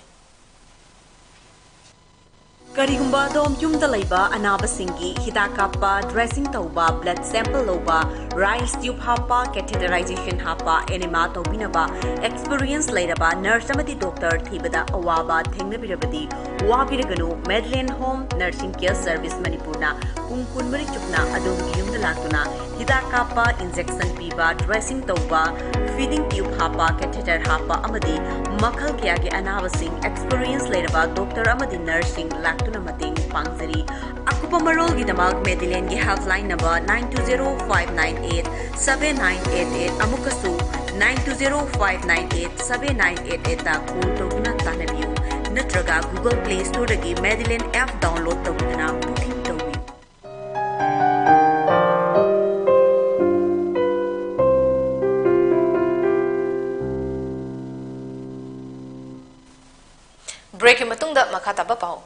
ꯀꯔꯤꯒꯨꯝꯕ ꯑꯗꯣꯝ ꯌꯨꯝꯗ ꯂꯩꯕ ꯑꯅꯥꯕꯁꯤꯡꯒꯤ ꯍꯤꯗꯥꯛ ꯀꯥꯞꯄ, ꯗ꯭ꯔꯦꯁꯤꯡ ꯇꯧꯕ, ꯕ꯭ꯂꯗ ꯁꯦꯝꯄꯜ ꯂꯧꯕ, ꯔꯥꯏꯁ ꯇ꯭ꯌꯨꯕ ꯍꯥꯞꯄ, ꯀꯦꯊꯦꯇꯔꯥꯏꯖꯦꯁꯟ ꯍꯥꯞꯄ, ꯑꯦꯅꯦꯃꯥ ꯇꯧꯕꯤꯅꯕ ꯑꯦꯛꯁꯄꯤꯔꯤꯌꯦꯟꯁ ꯂꯩꯔꯕ ꯅꯔꯁ ꯑꯃꯗꯤ ꯗꯣꯛꯇꯔ ꯊꯤꯕꯗ ꯑꯋꯥꯕ ꯊꯦꯡꯅꯕꯤꯔꯕꯗꯤ, ꯋꯥꯕꯤꯔꯒꯅꯨ꯫ ꯃꯦꯗꯂꯦꯟ ꯍꯣꯝ ꯅꯔꯁꯤꯡ ꯀꯦꯌꯔ ꯁꯔꯚꯤꯁ ꯃꯅꯤꯄꯨꯔꯅ ꯄꯨꯡ ꯀꯨꯟꯃꯔꯤ ꯆꯨꯞꯅ ꯑꯗꯣꯝꯒꯤ ꯌꯨꯝꯗ ꯂꯥꯛꯇꯨꯅ ꯍꯤꯗꯥꯛ ꯀꯥꯞꯄ, ꯏꯟꯖꯦꯛꯁꯟ ꯄꯤꯕ, ꯗ꯭ꯔꯦꯁꯤꯡ ꯇꯧꯕ, ꯐꯤꯗꯤꯡ ꯇ꯭ꯌꯨꯕ ꯍꯥꯞꯄ, ꯀꯦꯊꯦꯇꯔ ꯍꯥꯞꯄ ꯑꯃꯗꯤ ꯃꯈꯜ ꯀꯌꯥꯒꯤ ꯑꯅꯥꯕꯁꯤꯡ ꯑꯦꯛꯁꯄꯤꯔꯤꯌꯦꯟꯁ ꯂꯩꯔꯕ ꯗꯣꯛꯇꯔ ꯑꯃꯗꯤ ꯅꯔꯁꯁꯤꯡ ꯂꯥꯛꯇꯨꯅ ꯃꯇꯦꯡ ꯄꯥꯡꯖꯔꯤ꯫ ꯑꯀꯨꯞꯄ ꯃꯔꯣꯜꯒꯤꯗꯃꯛ ꯃꯦꯗꯤꯂꯦꯟꯒꯤ helpline number nine two zero five nine eight seven nine eight eight ꯑꯃꯨꯛꯀꯁꯨ nine two zero five nine eight seven nine eight eight ꯗ ꯀꯣꯜ ꯇꯧꯗꯨꯅ ꯇꯥꯟꯅꯕꯤꯌꯨ, ꯅꯠꯇ꯭ꯔꯒ Google Play Store ꯗꯒꯤ ꯃꯦꯗꯤꯂꯦꯟ ꯑꯦꯞ ꯗꯥꯎꯟꯂꯣꯗ ꯇꯧꯗꯨꯅ ꯕꯨꯀꯤꯡ ꯇꯧꯕꯤꯌꯨ꯫ ꯕ꯭ꯔꯦꯛꯀꯤ ꯃꯇꯨꯡꯗ ꯃꯈꯥ ꯇꯥꯕ ꯄꯥꯎ꯫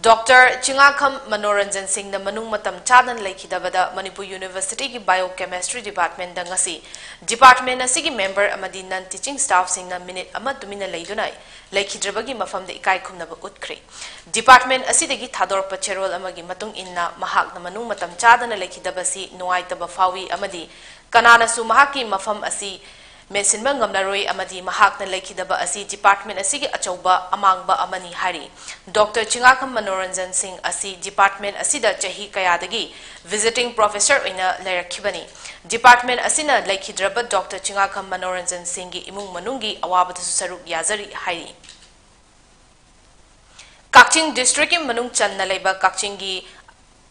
ꯗꯣꯛꯇꯔ ꯆꯤꯡꯉꯥꯈꯝ ꯃꯅꯣꯔꯟꯖꯟ ꯁꯤꯡꯅ ꯃꯅꯨꯡ ꯃꯇꯝ ꯆꯥꯗꯅ ꯂꯩꯈꯤꯗꯕꯗ ꯃꯅꯤꯄꯨꯔ ꯌꯨꯅꯤꯚꯔꯁꯤꯇꯤꯒꯤ ꯕꯥꯏꯑꯣ ꯀꯦꯃꯦꯁꯇ꯭ꯔꯤ ꯗꯤꯄꯥꯔꯠꯃꯦꯟꯗ ꯉꯁꯤ ꯗꯤꯄꯥꯔꯠꯃꯦꯟ ꯑꯁꯤꯒꯤ ꯃꯦꯝꯕꯔ ꯑꯃꯗꯤ ꯅꯟ ꯇꯤꯆꯤꯡ ꯁ꯭ꯇꯥꯐꯁꯤꯡꯅ ꯃꯤꯅꯤꯠ ꯑꯃ ꯇꯨꯃꯤꯟꯅ ꯂꯩꯗꯨꯅ ꯂꯩꯈꯤꯗ꯭ꯔꯕꯒꯤ ꯃꯐꯝꯗ ꯏꯀꯥꯏ ꯈꯨꯝꯅꯕ ꯎꯠꯈ꯭ꯔꯦ꯫ ꯗꯤꯄꯥꯔꯠꯃꯦꯟ ꯑꯁꯤꯗꯒꯤ ꯊꯥꯗꯣꯔꯛꯄ ꯆꯦꯔꯣꯜ ꯑꯃꯒꯤ ꯃꯇꯨꯡ ꯏꯟꯅ, ꯃꯍꯥꯛꯅ ꯃꯅꯨꯡ ꯃꯇꯝ ꯆꯥꯗꯅ ꯂꯩꯈꯤꯗꯕꯁꯤ ꯅꯨꯡꯉꯥꯏꯇꯕ ꯐꯥꯎꯏ ꯑꯃꯗꯤ ꯀꯅꯥꯅꯁꯨ ꯃꯍꯥꯛꯀꯤ ꯃꯐꯝ ꯑꯁꯤ ꯃꯦꯟꯁꯤꯟꯕ ꯉꯝꯂꯔꯣꯏ ꯑꯃꯗꯤ ꯃꯍꯥꯛꯅ ꯂꯩꯈꯤꯗꯕ ꯑꯁꯤ department ꯑꯁꯤꯒꯤ ꯑꯆꯧꯕ ꯑꯃꯥꯡꯕ ꯑꯃꯅꯤ ꯍꯥꯏꯔꯤ꯫ Doctor ꯆꯤꯡꯉꯥꯈꯝ ꯃꯅꯣꯔꯟꯖꯟ ꯁꯤꯡ ꯑꯁꯤ department ꯑꯁꯤꯗ ꯆꯍꯤ ꯀꯌꯥꯗꯒꯤ visiting professor ꯑꯣꯏꯅ ꯂꯩꯔꯛꯈꯤꯕꯅꯤ꯫ Department ꯑꯁꯤꯅ ꯂꯩꯈꯤꯗ꯭ꯔꯕ Doctor ꯆꯤꯡꯉꯥꯈꯝ ꯃꯅꯣꯔꯟꯖꯟ ꯁꯤꯡꯒꯤ ꯏꯃꯨꯡ ꯃꯅꯨꯡꯒꯤ ꯑꯋꯥꯕꯗꯁꯨ ꯁꯔꯨꯛ ꯌꯥꯖꯔꯤ ꯍꯥꯏꯔꯤ꯫ ꯀꯛꯆꯤꯡ districtꯀꯤ ꯃꯅꯨꯡ ꯆꯟꯅ ꯂꯩꯕ ꯀꯛꯆꯤꯡꯒꯤ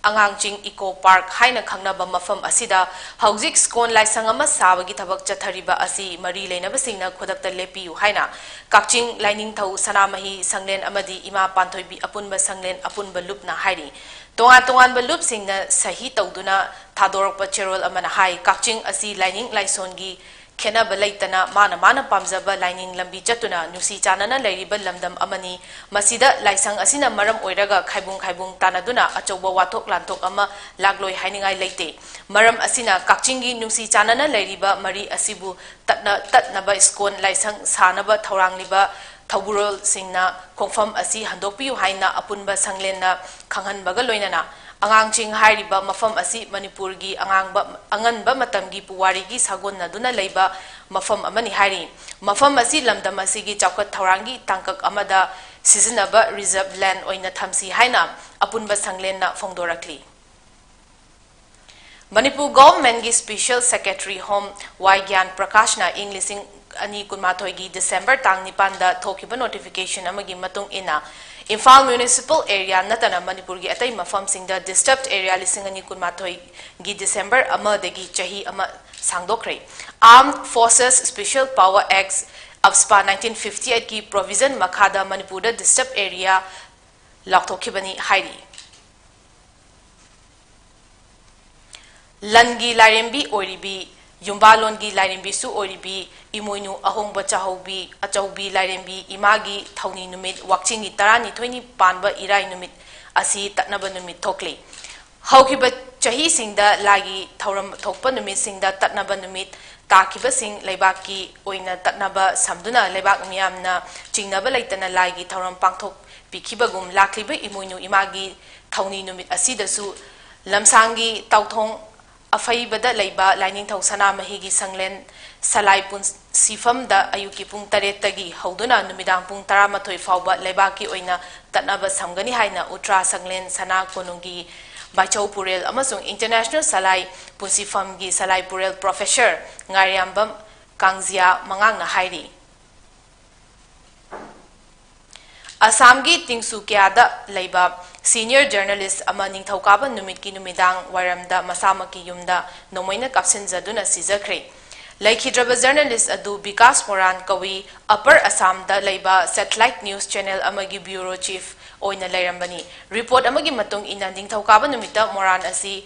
ꯑꯉꯥꯡꯆꯤꯡ Eco Park ꯍꯥꯏꯅ ꯈꯪꯅꯕ ꯃꯐꯝ ꯑꯁꯤꯗ ꯍꯧꯖꯤꯛ ꯁ꯭ꯀꯣꯟ ꯂꯥꯏꯁꯪ ꯑꯃ ꯁꯥꯕꯒꯤ ꯊꯕꯛ ꯆꯠꯊꯔꯤꯕ ꯑꯁꯤ ꯃꯔꯤ ꯂꯩꯅꯕꯁꯤꯡꯅ ꯈꯨꯗꯛꯇ ꯂꯦꯞꯄꯤꯌꯨ ꯍꯥꯏꯅ ꯀꯛꯆꯤꯡ ꯂꯥꯏꯅꯤꯡꯊꯧ ꯁꯅꯥꯃꯍꯤ ꯁꯪꯂꯦꯟ ꯑꯃꯗꯤ ꯏꯃꯥ ꯄꯥꯟꯊꯣꯏꯕꯤ ꯑꯄꯨꯟꯕ ꯁꯪꯂꯦꯟ ꯑꯄꯨꯟꯕ ꯂꯨꯞꯅ ꯍꯥꯏꯔꯤ꯫ ꯇꯣꯉꯥꯟ ꯇꯣꯉꯥꯟꯕ ꯂꯨꯞꯁꯤꯡꯅ ꯁꯍꯤ ꯇꯧꯗꯨꯅ ꯊꯥꯗꯣꯔꯛꯄ ꯆꯦꯔꯣꯜ ꯑꯃꯅ ꯍꯥꯏ, ꯀꯛꯆꯤꯡ ꯑꯁꯤ ꯂꯥꯏꯅꯤꯡ ꯂꯥꯏꯁꯣꯟꯒꯤ ꯈꯦꯠꯅꯕ ꯂꯩꯇꯅ ꯃꯥꯅ ꯃꯥꯅ ꯄꯥꯝꯖꯕ ꯂꯥꯏꯅꯤꯡ ꯂꯝꯕꯤ ꯆꯠꯇꯨꯅ ꯅꯨꯡꯁꯤ ꯆꯥꯟꯅꯅ ꯂꯩꯔꯤꯕ ꯂꯝꯗꯝ ꯑꯃꯅꯤ꯫ ꯃꯁꯤꯗ ꯂꯥꯏꯁꯪ ꯑꯁꯤꯅ ꯃꯔꯝ ꯑꯣꯏꯔꯒ ꯈꯥꯏꯕꯨꯡ ꯈꯥꯏꯕꯨꯡ ꯇꯥꯅꯗꯨꯅ ꯑꯆꯧꯕ ꯋꯥꯊꯣꯛ ꯂꯥꯟꯊꯣꯛ ꯑꯃ ꯂꯥꯛꯂꯣꯏ ꯍꯥꯏꯅꯤꯡꯉꯥꯏ ꯂꯩꯇꯦ꯫ ꯃꯔꯝ ꯑꯁꯤꯅ ꯀꯛꯆꯤꯡꯒꯤ ꯅꯨꯡꯁꯤ ꯆꯥꯟꯅꯅ ꯂꯩꯔꯤꯕ ꯃꯔꯤ ꯑꯁꯤꯕꯨ ꯇꯠꯅ-, ꯇꯠꯅꯕ ꯁ꯭ꯀꯣꯟ ꯂꯥꯏꯁꯪ ꯁꯥꯅꯕ ꯊꯧꯔꯥꯡꯂꯤꯕ ꯊꯧꯕꯨꯔꯣꯜꯁꯤꯡꯅ ꯈꯣꯡꯐꯝ ꯑꯁꯤ ꯍꯟꯗꯣꯛꯄꯤꯌꯨ ꯍꯥꯏꯅ ꯑꯄꯨꯟꯕ ꯁꯪꯂꯦꯟꯅ ꯈꯪꯍꯟꯕꯒ ꯂꯣꯏꯅꯅ, ꯑꯉꯥꯡꯁꯤꯡ ꯍꯥꯏꯔꯤꯕ ꯃꯐꯝ ꯑꯁꯤ ꯃꯅꯤꯄꯨꯔꯒꯤ ꯑꯉꯥꯡꯕ, ꯑꯉꯟꯕ ꯃꯇꯝꯒꯤ ꯄꯨꯋꯥꯔꯤꯒꯤ ꯁꯥꯒꯣꯟꯅꯗꯨꯅ ꯂꯩꯕ ꯃꯐꯝ ꯑꯃꯅꯤ ꯍꯥꯏꯔꯤ꯫ ꯃꯐꯝ ꯑꯁꯤ ꯂꯝꯗꯝ ꯑꯁꯤꯒꯤ ꯆꯥꯎꯈꯠ ꯊꯧꯔꯥꯡꯒꯤ ꯇꯥꯡꯀꯛ ꯑꯃꯗ ꯁꯤꯖꯤꯟꯅꯕ reserve land ꯑꯣꯏꯅ ꯊꯝꯁꯤ ꯍꯥꯏꯅ ꯑꯄꯨꯟꯕ ꯁꯪꯂꯦꯟꯅ ꯐꯣꯡꯗꯣꯔꯛꯂꯤ꯫ ꯃꯅꯤꯄꯨꯔ Governmentꯀꯤ Special Secretary Home ꯋꯥꯏ ꯒ꯭ꯌꯥꯟ ꯄ꯭ꯔꯀꯥꯁꯅ ꯏꯪ ꯂꯤꯁꯤꯡ ꯑꯅꯤ ꯀꯨꯟꯃꯥꯊꯣꯏꯒꯤ December ꯇꯥꯡ ꯅꯤꯄꯥꯟꯗ ꯊꯣꯛꯈꯤꯕ notification ꯑꯃꯒꯤ ꯃꯇꯨꯡ ꯏꯟꯅ, ꯏꯝꯐꯥꯜ municipal area ꯅꯠꯇꯅ ꯃꯅꯤꯄꯨꯔꯒꯤ ꯑꯇꯩ ꯃꯐꯝꯁꯤꯡꯗ disturbed area ꯂꯤꯁꯤꯡ ꯑꯅꯤ ꯀꯨꯟꯃꯥꯊꯣꯏꯒꯤ December ꯑꯃꯗꯒꯤ ꯆꯍꯤ ꯑꯃ ꯁꯥꯡꯗꯣꯛꯈ꯭ꯔꯦ꯫ Armed Forces Special Power Act, AFSPA, nineteen fifty eightꯀꯤ provision ꯃꯈꯥꯗ ꯃꯅꯤꯄꯨꯔꯗ disturbed area ꯂꯥꯎꯊꯣꯛꯈꯤꯕꯅꯤ ꯍꯥꯏꯔꯤ꯫ ꯂꯟꯒꯤ ꯂꯥꯏꯔꯦꯝꯕꯤ ꯑꯣꯏꯔꯤꯕꯤ, ꯌꯨꯝꯕꯥꯂꯣꯟꯒꯤ ꯂꯥꯏꯔꯦꯝꯕꯤꯁꯨ ꯑꯣꯏꯔꯤꯕꯤ ꯏꯃꯣꯏꯅꯨ ꯑꯍꯣꯡꯕ ꯆꯥꯍꯧꯕꯤ ꯑꯆꯧꯕꯤ ꯂꯥꯏꯔꯦꯝꯕꯤ ꯏꯃꯥꯒꯤ ꯊꯧꯅꯤ ꯅꯨꯃꯤꯠ, ꯋꯥꯛꯆꯤꯡꯒꯤ ꯇꯔꯥꯅꯤꯊꯣꯏꯅꯤ ꯄꯥꯟꯕ ꯏꯔꯥꯏ ꯅꯨꯃꯤꯠ ꯑꯁꯤ ꯇꯠꯅꯕ ꯅꯨꯃꯤꯠ ꯊꯣꯛꯂꯤ꯫ ꯍꯧꯈꯤꯕ ꯆꯍꯤꯁꯤꯡꯗ ꯂꯥꯏꯒꯤ ꯊꯧꯔꯝ ꯊꯣꯛꯄ ꯅꯨꯃꯤꯠꯁꯤꯡꯗ ꯇꯠꯅꯕ ꯅꯨꯃꯤꯠ ꯇꯥꯈꯤꯕꯁꯤꯡ ꯂꯩꯕꯥꯛꯀꯤ ꯑꯣꯏꯅ ꯇꯠꯅꯕ ꯁꯝꯗꯨꯅ ꯂꯩꯕꯥꯛ ꯃꯤꯌꯥꯝꯅ ꯆꯤꯡꯅꯕ ꯂꯩꯇꯅ ꯂꯥꯏꯒꯤ ꯊꯧꯔꯝ ꯄꯥꯡꯊꯣꯛꯄꯤꯈꯤꯕꯒꯨꯝ, ꯂꯥꯛꯂꯤꯕ ꯏꯃꯣꯏꯅꯨ ꯏꯃꯥꯒꯤ ꯊꯧꯅꯤ ꯅꯨꯃꯤꯠ ꯑꯁꯤꯗꯁꯨ ꯂꯝꯁꯥꯡꯒꯤ ꯇꯥꯎꯊꯣꯡ ꯑꯐꯩꯕꯗ ꯂꯩꯕ ꯂꯥꯏꯅꯤꯡꯊꯧ ꯁꯅꯥꯃꯍꯤꯒꯤ ꯁꯪꯂꯦꯟ ꯁꯂꯥꯏ ꯄꯨꯟꯁꯤꯐꯝꯗ ꯑꯌꯨꯛꯀꯤ ꯄꯨꯡ ꯇꯔꯦꯠꯇꯒꯤ ꯍꯧꯗꯨꯅ ꯅꯨꯃꯤꯗꯥꯡ ꯄꯨꯡ ꯇꯔꯥꯃꯥꯊꯣꯏ ꯐꯥꯎꯕ ꯂꯩꯕꯥꯛꯀꯤ ꯑꯣꯏꯅ ꯇꯠꯅꯕ ꯁꯝꯒꯅꯤ ꯍꯥꯏꯅ ꯎꯇ꯭ꯔꯥ ꯁꯪꯂꯦꯟ ꯁꯅꯥ ꯀꯣꯅꯨꯡꯒꯤ ꯕꯥꯏꯆꯧ ꯄꯨꯔꯦꯜ ꯑꯃꯁꯨꯡ International ꯁꯂꯥꯏ ꯄꯨꯟꯁꯤꯐꯝꯒꯤ ꯁꯂꯥꯏ ꯄꯨꯔꯦꯜ Professor ꯉꯥꯏꯔꯤꯌꯥꯝꯕꯝ ꯀꯥꯡꯖꯤꯌꯥ ꯃꯉꯥꯡꯅ ꯍꯥꯏꯔꯤ꯫ ꯑꯁꯥꯝꯒꯤ ꯇꯤꯡꯁꯨꯀꯤꯌꯥꯗ ꯂꯩꯕ senior journalist ꯑꯃ ꯅꯤꯡꯊꯧꯀꯥꯕ ꯅꯨꯃꯤꯠꯀꯤ ꯅꯨꯃꯤꯗꯥꯡ ꯋꯥꯏꯔꯝꯗ ꯃꯁꯥꯃꯛꯀꯤ ꯌꯨꯝꯗ ꯅꯣꯡꯃꯩꯅ ꯀꯥꯞꯁꯤꯟꯖꯗꯨꯅ ꯁꯤꯖꯈ꯭ꯔꯦ꯫ ꯂꯩꯈꯤꯗ꯭ꯔꯕ journalist ꯑꯗꯨ ꯕꯤꯀꯥꯁ ꯃꯣꯔꯥꯟ ꯀꯧꯏ, Upper Assam ꯗ ꯂꯩꯕ satellite news channel ꯑꯃꯒꯤ bureau chief ꯑꯣꯏꯅ ꯂꯩꯔꯝꯕꯅꯤ꯫ Report ꯑꯃꯒꯤ ꯃꯇꯨꯡ ꯏꯟꯅ, ꯅꯤꯡꯊꯧꯀꯥꯕ ꯅꯨꯃꯤꯠꯇ ꯃꯣꯔꯥꯟ ꯑꯁꯤ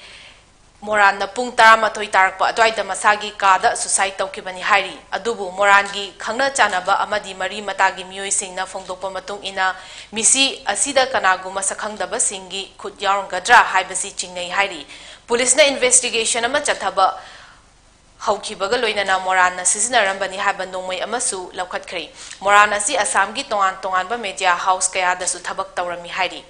ꯃꯣꯔꯥꯟꯅ ꯄꯨꯡ ꯇꯔꯥꯃꯥꯊꯣꯏ ꯇꯥꯔꯛꯄ ꯑꯗꯨꯋꯥꯏꯗ ꯃꯁꯥꯒꯤ ꯀꯥꯗ suicide ꯇꯧꯈꯤꯕꯅꯤ ꯍꯥꯏꯔꯤ꯫ ꯑꯗꯨꯕꯨ ꯃꯣꯔꯥꯟꯒꯤ ꯈꯪꯅ ꯆꯥꯟꯅꯕ ꯑꯃꯗꯤ ꯃꯔꯤ ꯃꯇꯥꯒꯤ ꯃꯤꯑꯣꯏꯁꯤꯡꯅ ꯐꯣꯡꯗꯣꯛꯄ ꯃꯇꯨꯡ ꯏꯟꯅ, ꯃꯤꯁꯤ ꯑꯁꯤꯗ ꯀꯅꯥꯒꯨꯝꯕ ꯁꯛꯈꯪꯗꯕꯁꯤꯡꯒꯤ ꯈꯨꯠ ꯌꯥꯎꯔꯝꯒꯗ꯭ꯔꯥ ꯍꯥꯏꯕꯁꯤ ꯆꯤꯡꯅꯩ ꯍꯥꯏꯔꯤ꯫ ꯄꯨꯂꯤꯁꯅ investigation ꯑꯃ ꯆꯠꯊꯕ ꯍꯧꯈꯤꯕꯒ ꯂꯣꯏꯅꯅ ꯃꯣꯔꯥꯟꯅ ꯁꯤꯖꯤꯟꯅꯔꯝꯕꯅꯤ ꯍꯥꯏꯕ ꯅꯣꯡꯃꯩ ꯑꯃꯁꯨ ꯂꯧꯈꯠꯈ꯭ꯔꯦ꯫ ꯃꯣꯔꯥꯟ ꯑꯁꯤ ꯑꯁꯥꯝꯒꯤ ꯇꯣꯉꯥꯟ ꯇꯣꯉꯥꯟꯕ media house ꯀꯌꯥꯗꯁꯨ ꯊꯕꯛ ꯇꯧꯔꯝꯃꯤ ꯍꯥꯏꯔꯤ꯫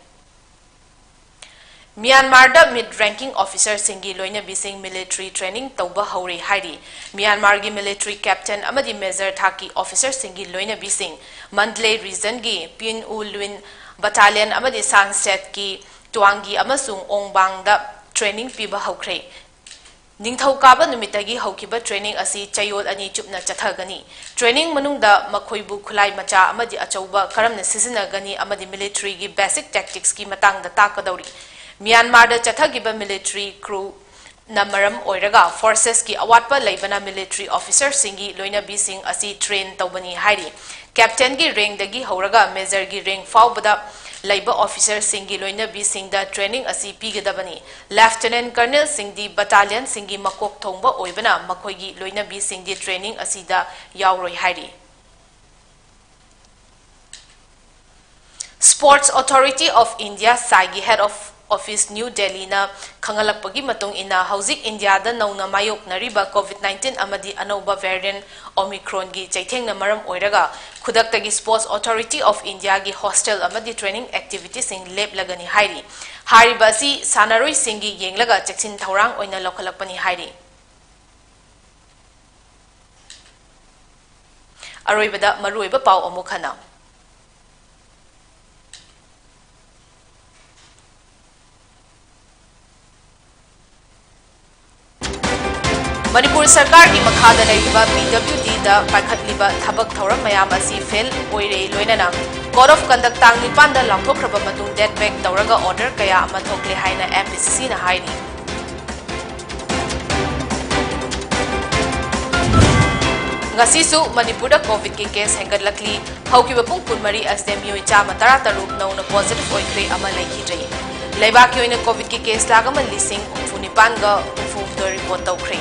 ꯃ꯭ꯌꯥꯟꯃꯥꯔꯗ mid ranking officerꯁꯤꯡꯒꯤ ꯂꯣꯏꯅꯕꯤꯁꯤꯡ military training ꯇꯧꯕ ꯍꯧꯔꯦ ꯍꯥꯏꯔꯤ꯫ ꯃ꯭ꯌꯥꯟꯃꯥꯔꯒꯤ military captain ꯑꯃꯗꯤ major ꯊꯥꯛꯀꯤ officerꯁꯤꯡꯒꯤ ꯂꯣꯏꯅꯕꯤꯁꯤꯡ ꯃꯟꯗꯂꯦ regionꯒꯤ ꯄꯤꯟ ꯎ ꯂꯨꯏꯟ battalion ꯑꯃꯗꯤ ꯁꯥꯟꯁꯦꯠꯀꯤ ꯇ꯭ꯋꯥꯡꯒꯤ ꯑꯃꯁꯨꯡ ꯑꯣꯡꯕꯥꯡꯗ training ꯄꯤꯕ ꯍꯧꯈ꯭ꯔꯦ꯫ ꯅꯤꯡꯊꯧꯀꯥꯕ ꯅꯨꯃꯤꯠꯇꯒꯤ ꯍꯧꯈꯤꯕ training ꯑꯁꯤ ꯆꯌꯣꯜ ꯑꯅꯤ ꯆꯨꯞꯅ ꯆꯠꯊꯒꯅꯤ꯫ Training ꯃꯅꯨꯡꯗ ꯃꯈꯣꯏꯕꯨ ꯈꯨꯠꯂꯥꯏ ꯃꯆꯥ ꯑꯃꯗꯤ ꯑꯆꯧꯕ ꯀꯔꯝꯅ ꯁꯤꯖꯤꯟꯅꯒꯅꯤ ꯑꯃꯗꯤ militaryꯒꯤ basic tacticsꯀꯤ ꯃꯇꯥꯡꯗ ꯇꯥꯛꯀꯗꯧꯔꯤ꯫ ꯃ꯭ꯌꯥꯟꯃꯥꯔꯗ ꯆꯠꯊꯈꯤꯕ military coupꯅ ꯃꯔꯝ ꯑꯣꯏꯔꯒ forcesꯀꯤ ꯑꯋꯥꯠꯄ ꯂꯩꯕꯅ military officerꯁꯤꯡꯒꯤ ꯂꯣꯏꯅꯕꯤꯁꯤꯡ ꯑꯁꯤ train ꯇꯧꯕꯅꯤ ꯍꯥꯏꯔꯤ꯫ Captainꯒꯤ rankꯗꯒꯤ ꯍꯧꯔꯒ majorꯒꯤ rank ꯐꯥꯎꯕꯗ ꯂꯩꯕ officerꯁꯤꯡꯒꯤ ꯂꯣꯏꯅꯕꯤꯁꯤꯡꯗ training ꯑꯁꯤ ꯄꯤꯒꯗꯕꯅꯤ꯫ Lieutenant colonelꯁꯤꯡꯗꯤ battalionꯁꯤꯡꯒꯤ ꯃꯀꯣꯛ ꯊꯣꯡꯕ ꯑꯣꯏꯕꯅ ꯃꯈꯣꯏꯒꯤ ꯂꯣꯏꯅꯕꯤꯁꯤꯡꯗꯤ training ꯑꯁꯤꯗ ꯌꯥꯎꯔꯣꯏ ꯍꯥꯏꯔꯤ꯫ Sports Authority of India, SAIꯒꯤ head of office New Delhiꯅ ꯈꯪꯍꯜꯂꯛꯄꯒꯤ ꯃꯇꯨꯡ ꯏꯟꯅ, ꯍꯧꯖꯤꯛ ꯏꯟꯗꯤꯌꯥꯗ ꯅꯧꯅ ꯃꯥꯌꯣꯛꯅꯔꯤꯕ COVID nineteen ꯑꯃꯗꯤ ꯑꯅꯧꯕ variant Omicronꯒꯤ ꯆꯩꯊꯦꯡꯅ ꯃꯔꯝ ꯑꯣꯏꯔꯒ ꯈꯨꯗꯛꯇꯒꯤ Sports Authority of Indiaꯒꯤ hostel ꯑꯃꯗꯤ training activitiesꯁꯤꯡ ꯂꯦꯞꯂꯒꯅꯤ ꯍꯥꯏꯔꯤ꯫ ꯍꯥꯏꯔꯤꯕ ꯑꯁꯤ ꯁꯥꯟꯅꯔꯣꯏꯁꯤꯡꯒꯤ ꯌꯦꯡꯂꯒ ꯆꯦꯛꯁꯤꯟ ꯊꯧꯔꯥꯡ ꯑꯣꯏꯅ ꯂꯧꯈꯠꯂꯛꯄꯅꯤ ꯍꯥꯏꯔꯤ꯫ ꯑꯔꯣꯏꯕꯗ ꯃꯔꯨꯑꯣꯏꯕ ꯄꯥꯎ ꯑꯃꯨꯛ ꯍꯟꯅ꯫ ꯃꯅꯤꯄꯨꯔ ꯁꯔꯀꯥꯔꯒꯤ ꯃꯈꯥꯗ ꯂꯩꯔꯤꯕ ꯄꯤ ꯗꯕ꯭ꯂꯤꯎ ꯗꯤꯗ ꯄꯥꯏꯈꯠꯂꯤꯕ ꯊꯕꯛ ꯊꯧꯔꯝ ꯃꯌꯥꯝ ꯑꯁꯤ ꯐꯦꯜ ꯑꯣꯏꯔꯦ, ꯂꯣꯏꯅꯅ Code of Conduct ꯇꯥꯡ ꯅꯤꯄꯥꯟꯗ ꯂꯥꯎꯊꯣꯛꯈ꯭ꯔꯕ ꯃꯇꯨꯡ date back ꯇꯧꯔꯒ order ꯀꯌꯥ ꯑꯃ ꯊꯣꯛꯂꯦ ꯍꯥꯏꯅ ꯑꯦꯝ ꯄꯤ ꯁꯤ ꯁꯤꯅ ꯍꯥꯏꯔꯤ꯫ ꯉꯁꯤꯁꯨ ꯃꯅꯤꯄꯨꯔꯗ ꯀꯣꯚꯤꯗꯀꯤ ꯀꯦꯁ ꯍꯦꯟꯒꯠꯂꯛꯂꯤ꯫ ꯍꯧꯈꯤꯕ ꯄꯨꯡ ꯀꯨꯟꯃꯔꯤ ꯑꯁꯤꯗ ꯃꯤꯑꯣꯏ ꯆꯥꯝꯃ ꯇꯔꯥ ꯇꯔꯨꯛ ꯅꯧꯅ positive ꯑꯣꯏꯈ꯭ꯔꯦ ꯑꯃ ꯂꯩꯈꯤꯗ꯭ꯔꯦ꯫ ꯂꯩꯕꯥꯛꯀꯤ ꯑꯣꯏꯅ ꯀꯣꯚꯤꯗꯀꯤ ꯀꯦꯁ ꯂꯥꯈ ꯑꯃ ꯂꯤꯁꯤꯡ ꯍꯨꯝꯐꯨ ꯅꯤꯄꯥꯟꯒ ꯍꯨꯝꯐꯨ ꯍꯨꯝꯗꯣꯏ report ꯇꯧꯈ꯭ꯔꯦ꯫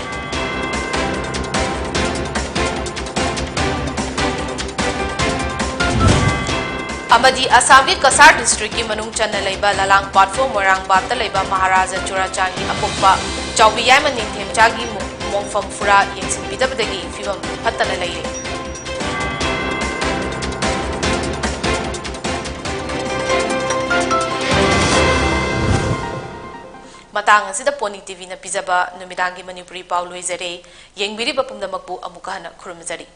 ꯑꯃꯗꯤ ꯑꯁꯥꯝꯒꯤ ꯀꯁꯥꯔ district ꯀꯤ ꯃꯅꯨꯡ ꯆꯟꯅ ꯂꯩꯕ ꯂꯂꯥꯡ ꯄꯥꯠꯐꯣ ꯃꯣꯏꯔꯥꯡꯕꯥꯠꯇ ꯂꯩꯕ ꯃꯍꯥꯔꯥꯖꯥ ꯆꯨꯔꯥꯆꯥꯟꯒꯤ ꯑꯄꯣꯛꯄ ꯆꯥꯎꯕꯤ ꯌꯥꯏꯃ ꯅꯤꯡꯊꯦꯝꯆꯥꯒꯤ ꯃꯣ-, ꯃꯣꯡꯐꯝ ꯐꯨꯔꯥ ꯌꯦꯡꯁꯤꯟꯕꯤꯗꯕꯗꯒꯤ ꯐꯤꯕꯝ ꯐꯠꯇꯅ ꯂꯩꯔꯦ꯫ ꯃꯇꯥꯡ ꯑꯁꯤꯗ ꯄꯣꯅꯤ ꯇꯤ ꯚꯤꯅ ꯄꯤꯖꯕ ꯅꯨꯃꯤꯗꯥꯡꯒꯤ ꯃꯅꯤꯄꯨꯔꯤ ꯄꯥꯎ ꯂꯣꯏꯖꯔꯦ꯫ ꯌꯦꯡꯕꯤꯔꯤꯕ ꯄꯨꯝꯅꯃꯛꯄꯨ ꯑꯃꯨꯛꯀ ꯍꯟꯅ ꯈꯨꯔꯨꯝꯖꯔꯤ꯫